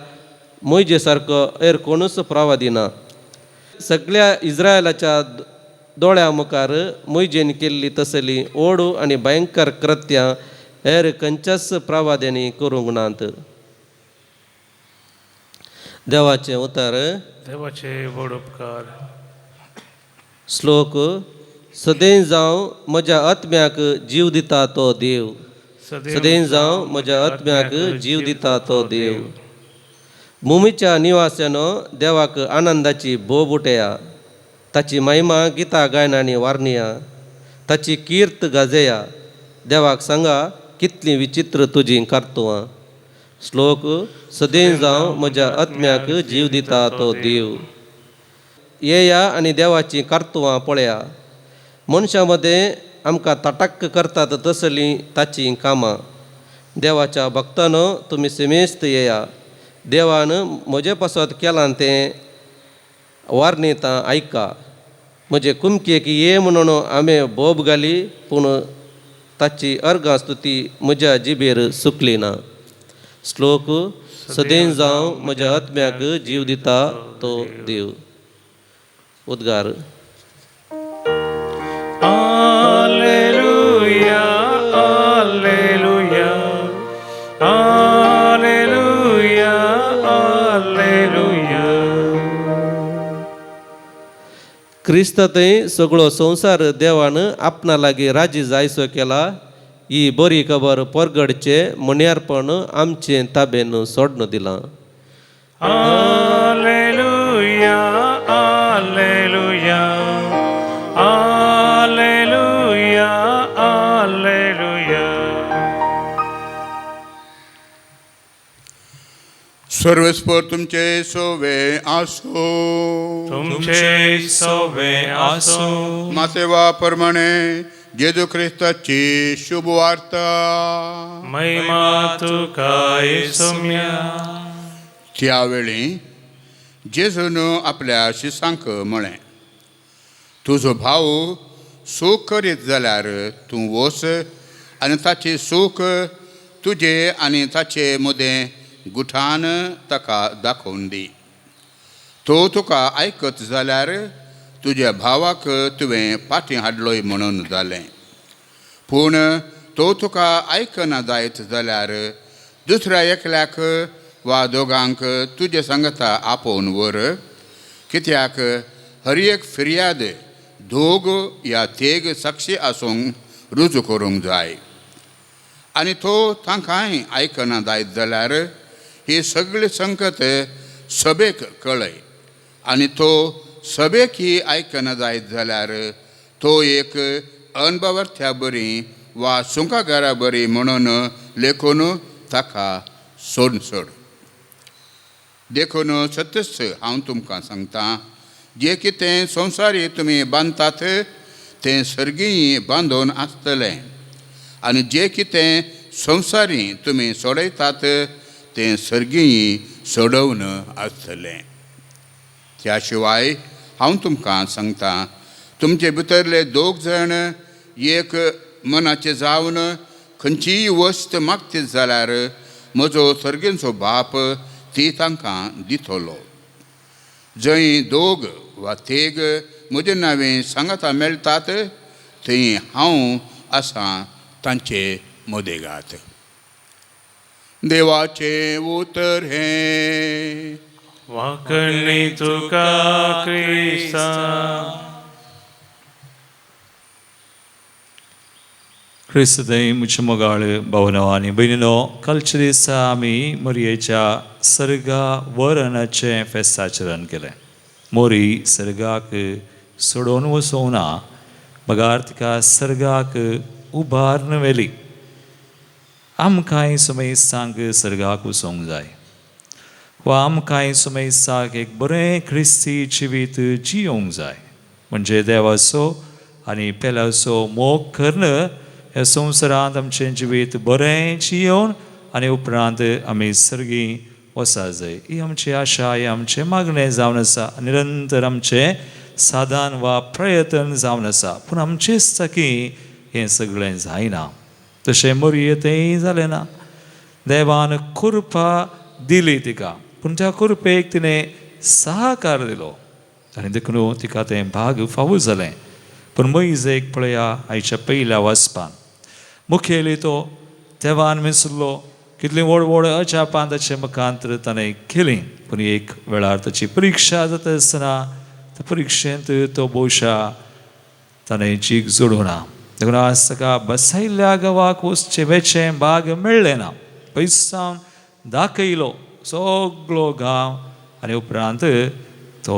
म्हजे सारको हेर कोणूच प्रवादी ना. सगळ्या इस्रायलाच्या दोळ्या मुखार म्हजेन केल्ली तसली ओड आनी भयंकर कृत्यां हेर खंयच्याच प्रवाद्यांनी करूंक नात. देवाचें उतर. देवाचे व्हड उपकार. श्लोक. सदैव जावं म्हज्या आत्म्याक जीव दिता तो देव, सदैव जावं म्हज्या आत्म्याक जीव दिता तो देव. भुमीच्या निवास्यानो देवाक आनंदाची बोब उठया, ताची महिमा गितां गायनांनी वारणया, ताची कीर्त गाजया. देवाक सांगा कितलीं विचित्र तुजीं कर्तुवां. श्लोक. सदैव जावं म्हज्या आत्म्याक जीव दिता तो देव. येया आनी देवाचीं कर्तुवां पळया, मनशां मदें आमकां तटक्क करतात तसलीं ताचीं कामां. देवाच्या भक्तानो तुमी सिमेस्त येया, देवान म्हजे पासत केलां तें वारणीतां आयका. म्हजे कुमकेक ये म्हणून हांवें बोब घाली, पूण ताची अर्गां स्तुती म्हज्या जिबेर सुकली ना. श्लोक. सदैव जावं म्हज्या आत्म्याक जीव दिता तो देव. उद्गार. Alleluia, alleluia, alleluia, alleluia. क्रिस्तांतय सगळो संवसार देवान आपणा लागीं राजी जायसो केला. ही बरी खबर परगडचें मण्यार्पण आमचें ताबेन सोडून दिलां. Alleluia, alleluia, alleluia, alleluia. सर्वेस्पर तुमचे सोवे आसो, तुमचे सोवे आसो. मासेवा प्रमाणे जेजू ख्रिस्ताची शुभ वार्ता. महिमा तुका येसुम्या. त्या वेळी जेजून आपल्या शिसांक म्हळें, तुजो भाव सूख करीत जाल्यार तूं वच आनी ताची सूख तुजे आनी ताचे मदें गुठान ताका दाखोवन दी. तो तुका आयकत जाल्यार तुज्या भावाक तुवें फाटीं हाडलोय म्हणून जालें. पूण तो तुका आयकना जायत जाल्यार दुसऱ्या एकल्याक वा दोगांक तुजे सांगता आपोवन व्हर, कित्याक हर एक फिर्याद दोग या तेग साक्षी आसूंक रुजू करूंक जाय. आनी तो तांकांय आयकना जायत जाल्यार ही सगळी संकत सभेक कळय, आनी तो सभेक ही आयकना जायत जाल्यार तो एक अनभवर्थ्या बरी वा सुंकागारा बरी म्हणून लेखून ताका सोड सोड. देखून सत्यच हांव तुमकां सांगता, जें कितें संवसारी तुमी बांदतात तें सर्गीय बांदून आसतलें, आनी जें कितें संवसारी तुमी सोडयतात तें सर्गीय सोडोवन आसतलें. त्या शिवाय हांव तुमकां सांगता, तुमचे भितरले दोग जाण एक मनाचे जावन खंयचीय वस्त मागतीत जाल्यार म्हजो सर्गींचो बाप ती तांकां दितलो. जंय दोग वा तेग म्हजे नांवे सांगाता मेळटात थंय हांव आसा तांचे मदेगात. देवाचें उतर हें. वाकणी तुका क्रिस्ता. क्रिस्तय म्हज्या मोगाळ भावनो आनी भयणीनो, कालच्या दिसा आमी मोरयेच्या सर्गा वरणाचें फेस्ताचरण केलें. मोरी सर्गाक सोडोवन वचोवना ना, बगार तिका सर्गाक उबारून व्हेली. आमकांय सुमेस्तांक सर्गाक वचोंक जाय वा आमकांय सुमेस्ताक एक बरें क्रिस्ती जिवीत जियोंक जाय. म्हणजे देवाचो आनी पेल्याचो मोग करून ह्या संवसारांत आमचें जिवीत बरें जियोवन आनी उपरांत आमी सर्गी वचा जाय. ही आमची आशा, ही आमचें मागणें जावन आसा, निरंतर आमचें साधन वा प्रयत्न जावन आसा. पूण आमचेच चाकी हें सगळें जायना. तशें मोरये तेंय जालें ना. देवान कृपा दिली तिका, पूण त्या कृपेक तिणें सहकार दिलो आनी देखून तिका तें भाग फावो जालें. पूण मोयजेक पळया आयच्या पयल्या वाचपान मुखेली तो देवान मिसलो, कितलीं व्हड व्हड अजापां ताचे मुखांतर ताणें केलीं. पूण एक वेळार ताची परिक्षा जाता आसतना त्या परिक्षेंत तो भोवशा ताणें जीक जोडूं ना. देखून आज ताका बसयल्ल्या गांवाक वचचें वेचें भाग मेळ्ळें ना. पयस सावन दाखयलो सगळो गांव आनी उपरांत तो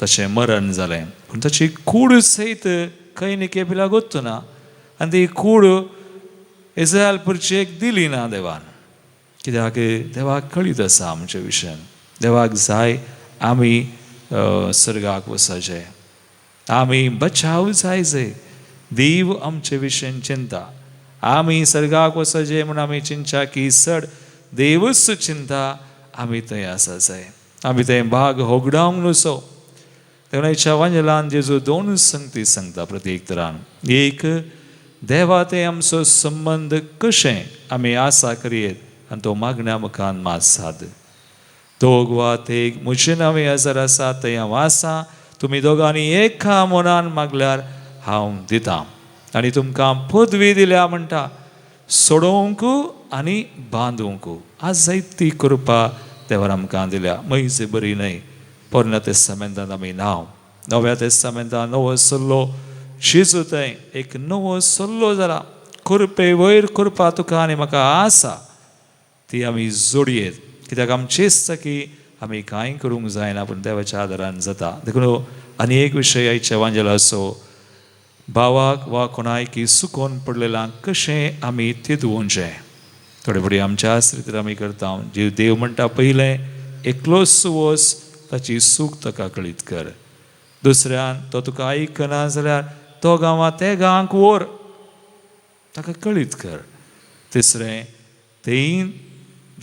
ताचें मरण जालें. पूण ताची कूड सयत खंय निकेपिला गोत्तू ना आनी ती कूड इस्रायल पुरचेक दिली ना देवान. कित्याक देवाक कळीत आसा आमचे विशयान. देवाक जाय आमी सर्गाक वचचें, आमी बचाव जाय जाय. देव आमचे विशयन चिंता, आमी सर्गाक वचचें म्हूण आमी चिंतच्या की चड देवूच चिंता आमी थंय आसा जाय. आमी थंय भाग होगडावंक नुसो. तेन्ना वांजेलान जेजू दोन संगती सांगता प्रत्येक तरान. एक, देवा ते आमचो संबंद कशें आमी आसा करयेत आनी तो मागण्या मुखान मात साद. दोग वा तेग म्हजे नांवे हजर आसा थंय हांव आसा, तुमी दोगांनी एका मनान मागल्यार हांव दितां. आनी तुमकां पदवी दिल्या म्हणटा, सोडोवंक आनी बांदूंक. आज जायती कृपा देवान आमकां दिल्या. म्हयजे बरी न्हय, पोरण्या तेस्तामेंतांत आमी नांव, नव्या तेस्तामेंतांत नवो सल्लो जेजू थंय एक नवो सल्लो जाला. कृपे वयर कृपा तुका आनी म्हाका आसा, ती आमी जोडयेत. कित्याक आमचेच की आमी कांय करूंक जायना, पूण देवाच्या आदारान जाता. देखून आनी एक विशय आयच्या वांजेलाचो, भावाक वा कोणायकी सुकोन पडलेलां कशें आमी तिदवचें. थोडे फुडें आमच्या आसरी आमी करता. जीव देव म्हणटा पयलें एकलोच वच, ताची सूख ताका कळीत कर. दुसऱ्यान तो तुका आयकना जाल्यार तो गांवां ते गांवांक व्हर, ताका कळीत कर. तिसरें, तेय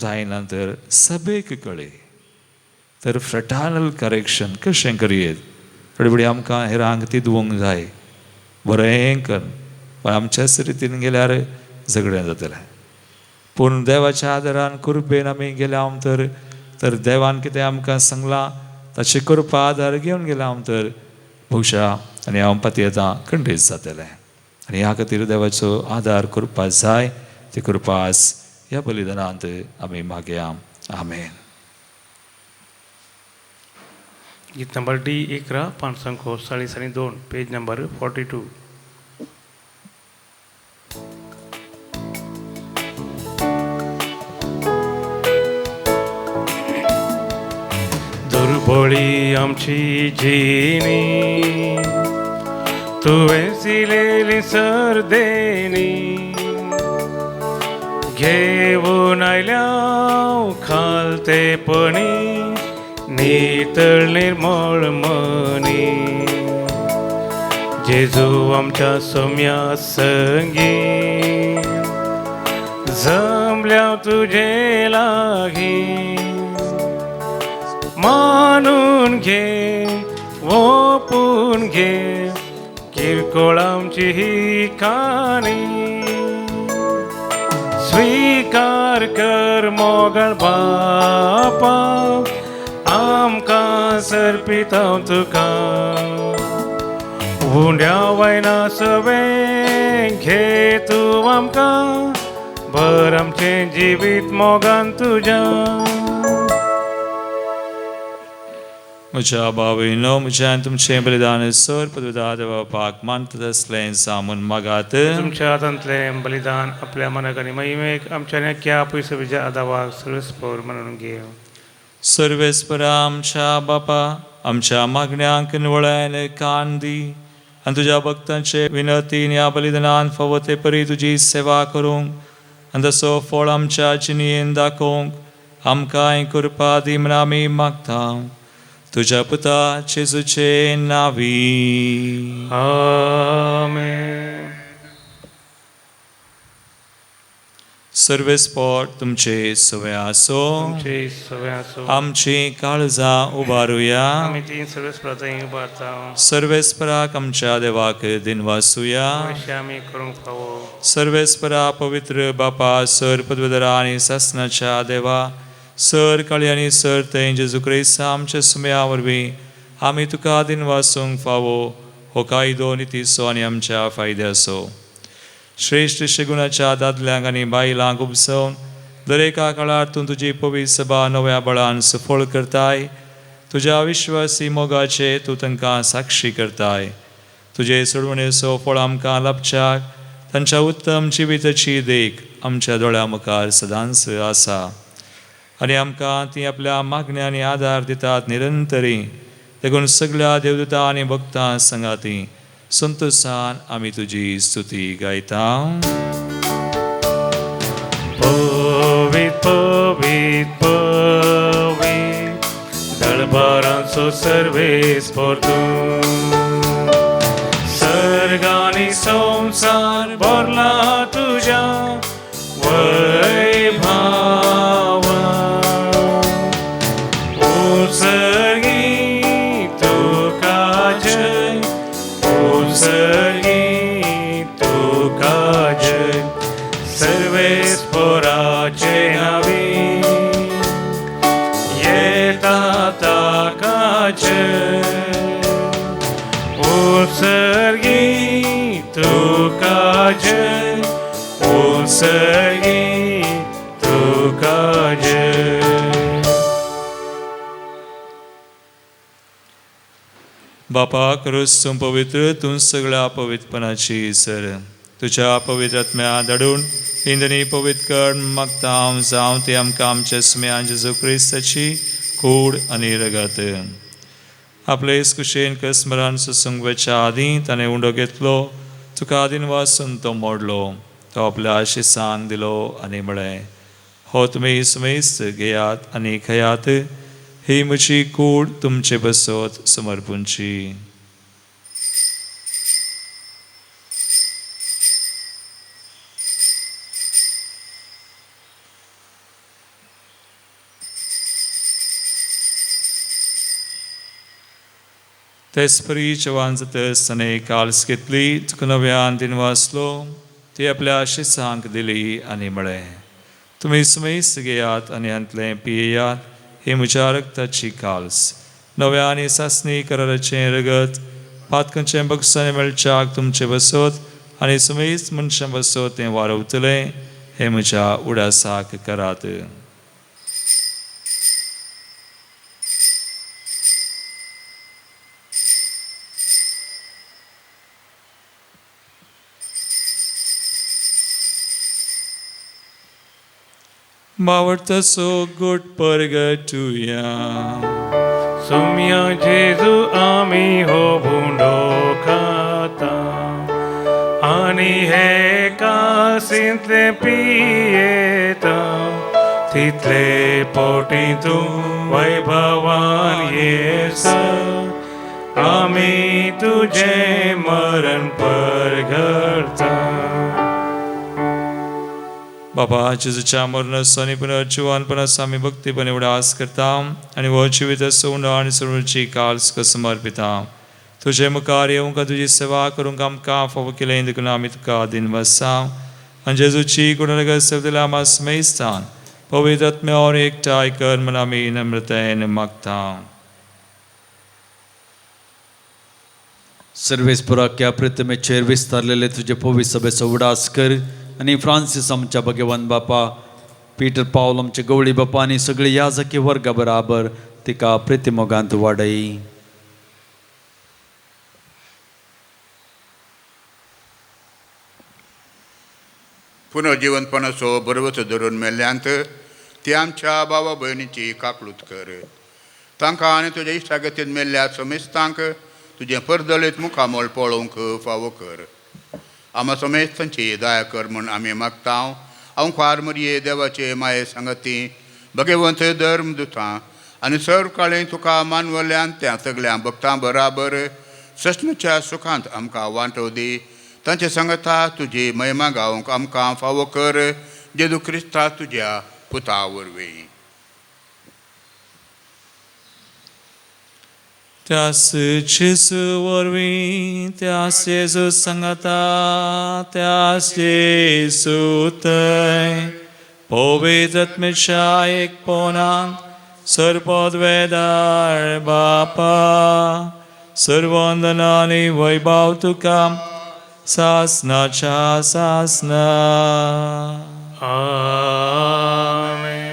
जायना तर सभेक कळय. तर फ्रेटर्नल करेक्शन कशें करयेत? थोडे फुडें आमकां हेरांक ती दिवंक जाय बरें कर, पण आमच्याच रितीन गेल्यार झगडें जातलें. पूण देवाच्या आदारान कृपेन आमी गेल्या तर तर देवान कितें आमकां सांगलां ताचे कृपा आदार घेवन गेल्या हांव तर भोवशा आनी हांव पातयेतां खंडीत जातलें. आनी ह्या खातीर देवाचो आदार कृपा जाय, ती कृपा आज ह्या बलिदानांत आमी मागया. आमेन. गीत नंबर डी 11 540 आणि 2, पेज नंबर 42. दुर्बळी आमची जिणी तुवें दिलेली सर्देनी घेवन आयल्या खालतेपणी नितळ निर्मळ मनी जेजू आमच्या सोम्या संगी जमल्या तुझे लागी मानून घे ओपून घे किरकोळ आमची ही काणी स्वीकार कर मोगळ बापा आमकां सर्पिता तुका उंड्या वयना सवें घे तूं आमकां भर आमचें जिवीत मोगान तुज्या. म्हज्या बावयनो म्हज्यान तुमचें बलिदान सर पदविदा देवा मानतात आसलें सामून मागात. तुमच्या हातांतलें बलिदान आपल्या मनाक आनी महिमेक आमच्या क्या पयसो आदावाक सर्वेस्पर म्हणून घे. सर्वेस्परा आमच्या बापा आमच्या मागण्यांक निवळायन कान दी आनी तुज्या भक्तांचे विनतीन ह्या बलिदानान फावो ते परी तुजी सेवा करूंक आनी तसो फळ आमच्या जिणेन दाखोवंक आमकांय कृपा दी म्हूण आमी मागता. तुज्या पुता जेजूचे नांवी. आमेन. सर्वेस्पर तुमचे सवे आसो. आमची काळजां उबारुया. सर्वेस्पराक आमच्या देवाक दिनवासुया. सर्वेस्परा पवित्र बापा सर पदवीधरा आनी सासनाच्या देवा सर काळी आनी सर थंय जेजू क्रिस्ता आमच्या सुम्या वरवीं आमी तुका दिनवासूंक फावो हो कायदो नितीचो आनी आमच्या फायद्याचो. श्रेश्ठ शेगुणाच्या दादल्यांक आनी बायलांक उपसोवन दरेका काळार तूं तुजी पवित्र सभा नव्या बळान सफळ करताय. तुज्या विश्वासी मोगाचे तूं तांकां साक्षी करताय. तुजे सोडवणेचो फळ आमकां लाभच्याक तांच्या उत्तम जिविताची देख आमच्या दोळ्या मुखार सदांच आसा आनी आमकां ती आपल्या मागण्यांनी आदार दितात निरंतरी. देखून सगळ्या देवदूता आनी भक्तां संगाती संतोषान आमी तुजी स्तुती गायता. पवित पवित पवित दळबारांचो सर्वेस्पर तूं सर्गानी संवसार भरला तुज्या वैभावा उत्सर्गी तुका जय उत्सर्गी तुका जय सर्वेस्पराचे नांवी येता ताका जय उत्सर्गी तुका जय उत्सर्गी तुका जय. बापा क्रूस तूं पवित्र तूं सगळ्या पवित्रपणाची सर तुज्या पवित्र आत्म्या धाडून इंदनी पवित्र कर मागता हांव जावं ते आमकां आमच्या सुम्या जेजू क्रिस्ताची कूड आनी रगत. आपले कुशेन कस्मरान सोसूंक वचच्या आदीं ताणें उंडो घेतलो तुका आदीन वासून तो मोडलो तो आपल्या शिसांक दिलो आनी म्हळें हो तुमी सुमेस्त घेयात आनी खयात ही म्हजी कूड तुमचे बसत समर्पूंची. तेचपरी जेवण जातच ताणें काल्स घेतली, तुका नव्यान दिनवासलो, ती आपल्या शिसांक दिली आनी म्हळें, तुमी सुमेस्त घेयात आनी हांतलें पियेयात, ही म्हज्या रक्ताची काल्स, नव्या आनी सासणी कराराचें रगत, पातकांचें बक्षां मेळच्याक तुमचें बसत आनी सुमेस्त मनशां बसत तें वारवतलें, हें म्हज्या उडासाक करात. बावडतो गुट परगटुया. सुम्या जेजू आमी हो भुंडो खाता आनी हे कासींतले पियेता, तितले पोटी तूं वैभवान येस, आमी तुजें मरण परगडता. बाबा जेजूच्या मरणाचो आनी पुनर्जिवनपणाचो आमी भक्तीपणे उडास करता आनी हो जिवीत सोंड आनी सर्वची काल्स समर्पिता. तुजे मुखार येवंक तुजी सेवा करूंक आमकां फावो केलें देखून आमी तुका दिनवासा. आनी जेजूची गुणगत सेवतल्या आमा स्मेस्तान पवित्र आत्म्यावर एकठांय कर म्हूण आमी नम्रतायेन मागता. सर्वेस्पराक्या प्रतिमेचेर विस्तारलेले तुजे पवित्र सभेचो उडास कर आनी फ्रांसीस आमच्या भगवान बापा, पीटर पावल आमचे गवळी बापा आनी सगळी याजकी वर्गा बराबर तिका प्रितीमोगांत वाडय. पुनर्जिवनपणाचो बरवचो धरून मेल्ल्यांत ती आमच्या बाबा भयणीची काकळूत कर. तांकां आनी तुज्या इश्टागतीन मेल्ल्या समेस्तांक तुजें परदळीत मुखामळ पळोवंक फावो कर. आमा समेस्तांची दया कर म्हूण आमी मागता. हांव ख्वार मरये देवाचे माये सांगती भगवंत धर्म दुतां आनी सर्व काळें तुका मानवल्यान त्या सगल्या भक्तां बराबर सस्नाच्या सुखांत आमकां वांटो दी. तांचे सांगता तुजी महिमा गावंक आमकां फावो कर, जेजू क्रिस्ता तुज्या पुता वरवीं. त्यास जेजू वरवीं, त्यास जेजू सांगता, त्यास जेजू थंय पवित्र आत्म्याच्या एकपणांत सर्वोद्वेदार बापा, सर्वंदना आनी वैभव तुका सासनाच्या सासना. आमेन.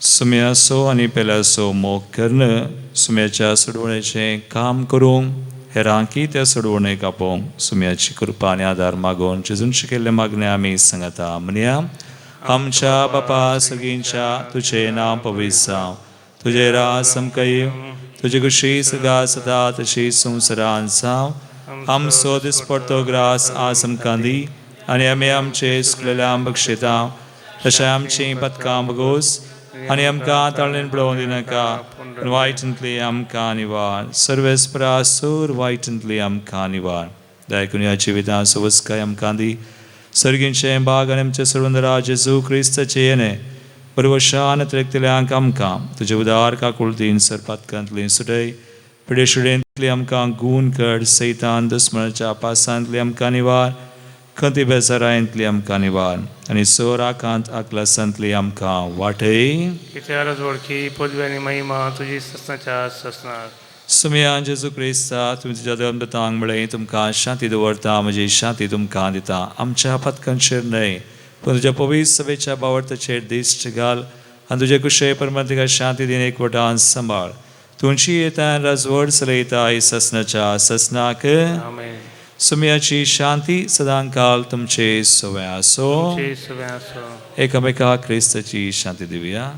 सुम्यासो आनी पेल्याचो मोग कर्ण, सुम्याच्या सोडवणेचें काम करूंक, हेरांकी त्या सोडवणेक आपोवंक सुम्याची कृपा आनी आदार मागोवन जेजून शिकयल्ले मागणें आमी सांगता. म्हणया, आमच्या बापा सगळींच्या तुजें नांव पवित्र जावं, तुजें राज आमकां येवं, तुजी खुशी सदा सदा तशी संवसारांत जावं. आमचो दिसपडतो ग्रास आज आमकां दी आनी आमी आमचे सुकलेल्या बक्षिता तशें आमचीं पदकां बगोस आनी आमकां ताळणेन पळोवन दिनाका, पूण वायटांतली आमकां निवार. सर्वेस्परा सूर वायटांतली आमकां निवार. देखून ह्या जिवितांत सवस्काय आमकां दी, सर्गींचें भाग आनी आमचे सर्वंदरा जेजू क्रिस्ताचें येणें परवशान त्रेकतल्यांक आमकां तुजे उदार काकुळतीन सरपातकांतली सुटय, पिडेशुडेंतली आमकां गूण कर, सैतान दुस्मनाच्या पासांतली आमकां निवार, खंती बेजारांतली आमकां निवार आनी सोर आकांत आकलासांतली आमकां वाटय. कित्यारच वळखी पदवी आनी महिमा तुजी ससनाच्या ससनाक. सुमया जेजू क्रिस्ता, तुमी तुज्या धर्मदतांक म्हळें, तुमकां शांती दवरता, म्हजी शांती तुमकां दिता. आमच्या पथकांचेर न्हय पूण तुज्या पवित्र सभेच्या बावडताचेर दिश्ट घाल आनी तुजे कुशे परमात्मिका शांती दिन एकवटान सांबाळ. तुमची येता राजवड चलयता ससनाच्या ससनाक. आमेन. सुमयाची शांती सदांकाल तुमचे सवे आसो. तुमचे सवे आसो. एकामेका क्रिस्ताची शांती दिवया.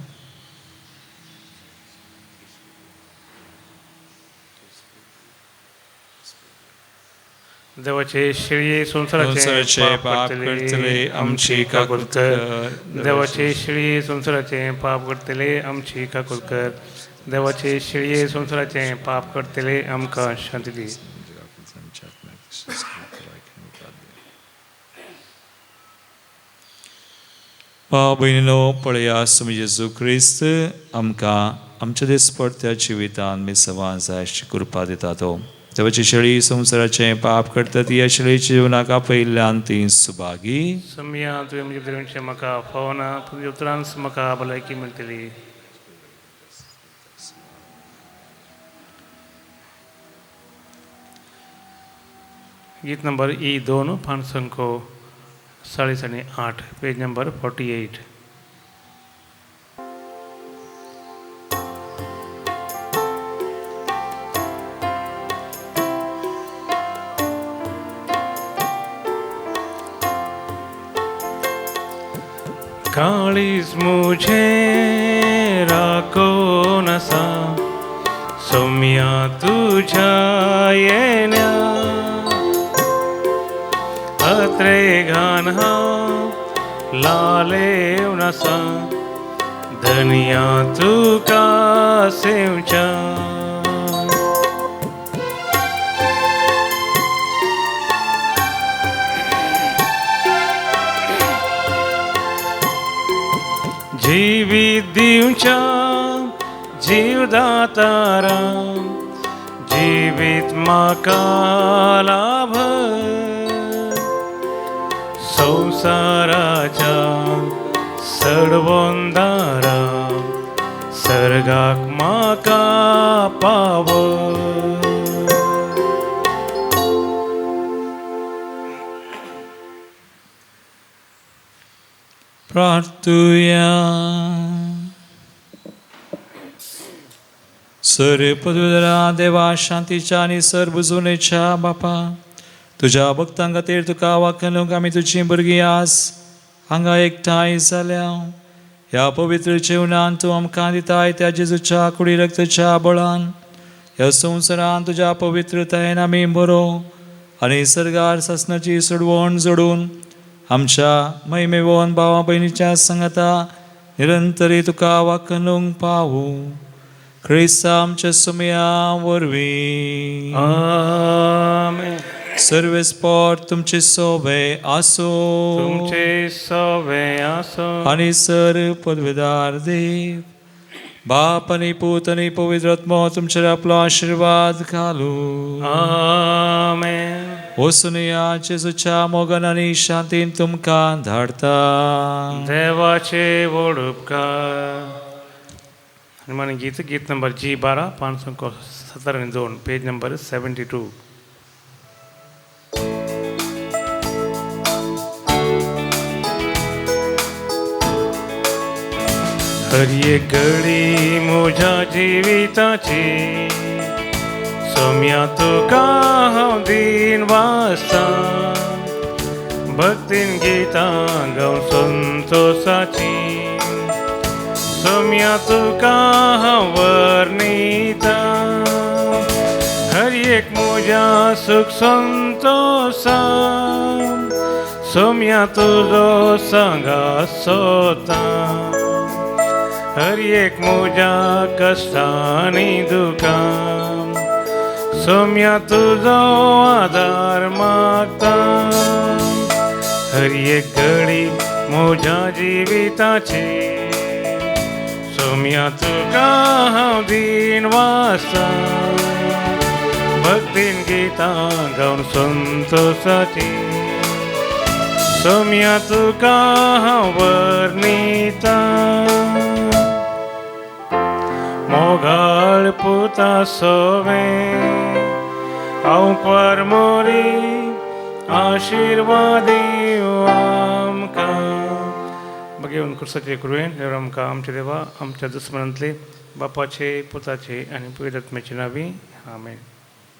देवाचे शिळये संवसाराचें पाप करतले आमची काकूळ कर. देवाचे शिळये संवसाराचें पाप करतले आमची काकूळ कर. देवाचे शिळये संवसाराचें पाप करतले आमकां शांती दी. भाव भयणीनो, पळया स्वामी जेजू क्रिस्त आमकां आमच्या दिसपडत्या जिवितान मिसवां जाय अशी कृपा दिता. तो देवाची शेळी संवसाराचें पाप करता ती ह्या शेळीच्या जिवनाक आपयिल्ल्यान ती सुभागी. सोमया तुवें म्हजे भितर म्हाका फावना, पूण उतरांच म्हाका भलायकी मेळटली. गीत नंबर ई 2, पान संख्या 40 आणि 8, पेज नंबर 48. काळीज मुझे राखो नसा सौम्या तुझ्या येण्या, अत्रे घान लालेव नसा धनिया तुका सेवच्या. जीवित दिवच्या जीवदातारा, जीवित म्हाका लाभ, संवसाराच्या सडवंदारा सर्गाक म्हाका पाव. प्रार्थुया. सर पदवीधरा देवा, शांतीच्या आनी सर बुजवणेच्या बापा, तुज्या भक्तां खातीर तुका वाखणूक आमी तुजीं भुरगीं आज हांगा एकठांय जाल्या. ह्या पवित्र जेवणान तूं आमकां दिताय त्या जेजूच्या कुडी रक्ताच्या बळान ह्या संवसारान तुज्या पवित्रतायेन आमी बरो आनी सर्गार सासणाची सोडवण जोडून आमच्या महिमेवन भावा भयणीच्या सांगाता निरंतरी तुका वाखणूक पावूं. क्रिस्त आमच्या सुमया वरवीं. आमेन. सर्वेस्पोर तुमचे सोबे आसो. तुमचे सोबे आसो. आनी सर पदवेदार देव बाप आनी पूत आनी पवित्र आत्मो तुमचेर आपलो आशिर्वाद घालू. आमेन. वचून जेजूच्या मोगान आनी शांतीन तुमकां धाडता. देवाचे व्हड उपकार. आनी मागीर गीत, गीत नंबर जी 12, पान संख्या 70 आनी 2, पेज नंबर 72. हर एक घडी म्हज्या जिविताची सोम्या तुका हांव दीन वाचता, भक्तीन गितां गावन संतोसाची सोम्या तुका हांव वर्णिता. हर एक म्हज्या सुख संतोसा सोम्या तुजो सांगा सोता, हर एक म्हज्या कश्टांनी दुखां सोम्या तुजो आदार मागता. हर एक घडी म्हज्या जिविताची सोम्या तुका हांव दीन वाचता, भक्तीन गितां गावन संतोसाची सोम्या तुका हांव वर्णिता. मोगाळ पुता सोवे हांव परमोरी आशिर्वाद दिवं आमकां. भगेवन क्रिस्ताचे कृपेन देव आमकां आमच्या देवा आमच्या दुस्मनांतले बापाचे पुताचे आनी पवित्र आत्म्याचे नांवी. आमेन.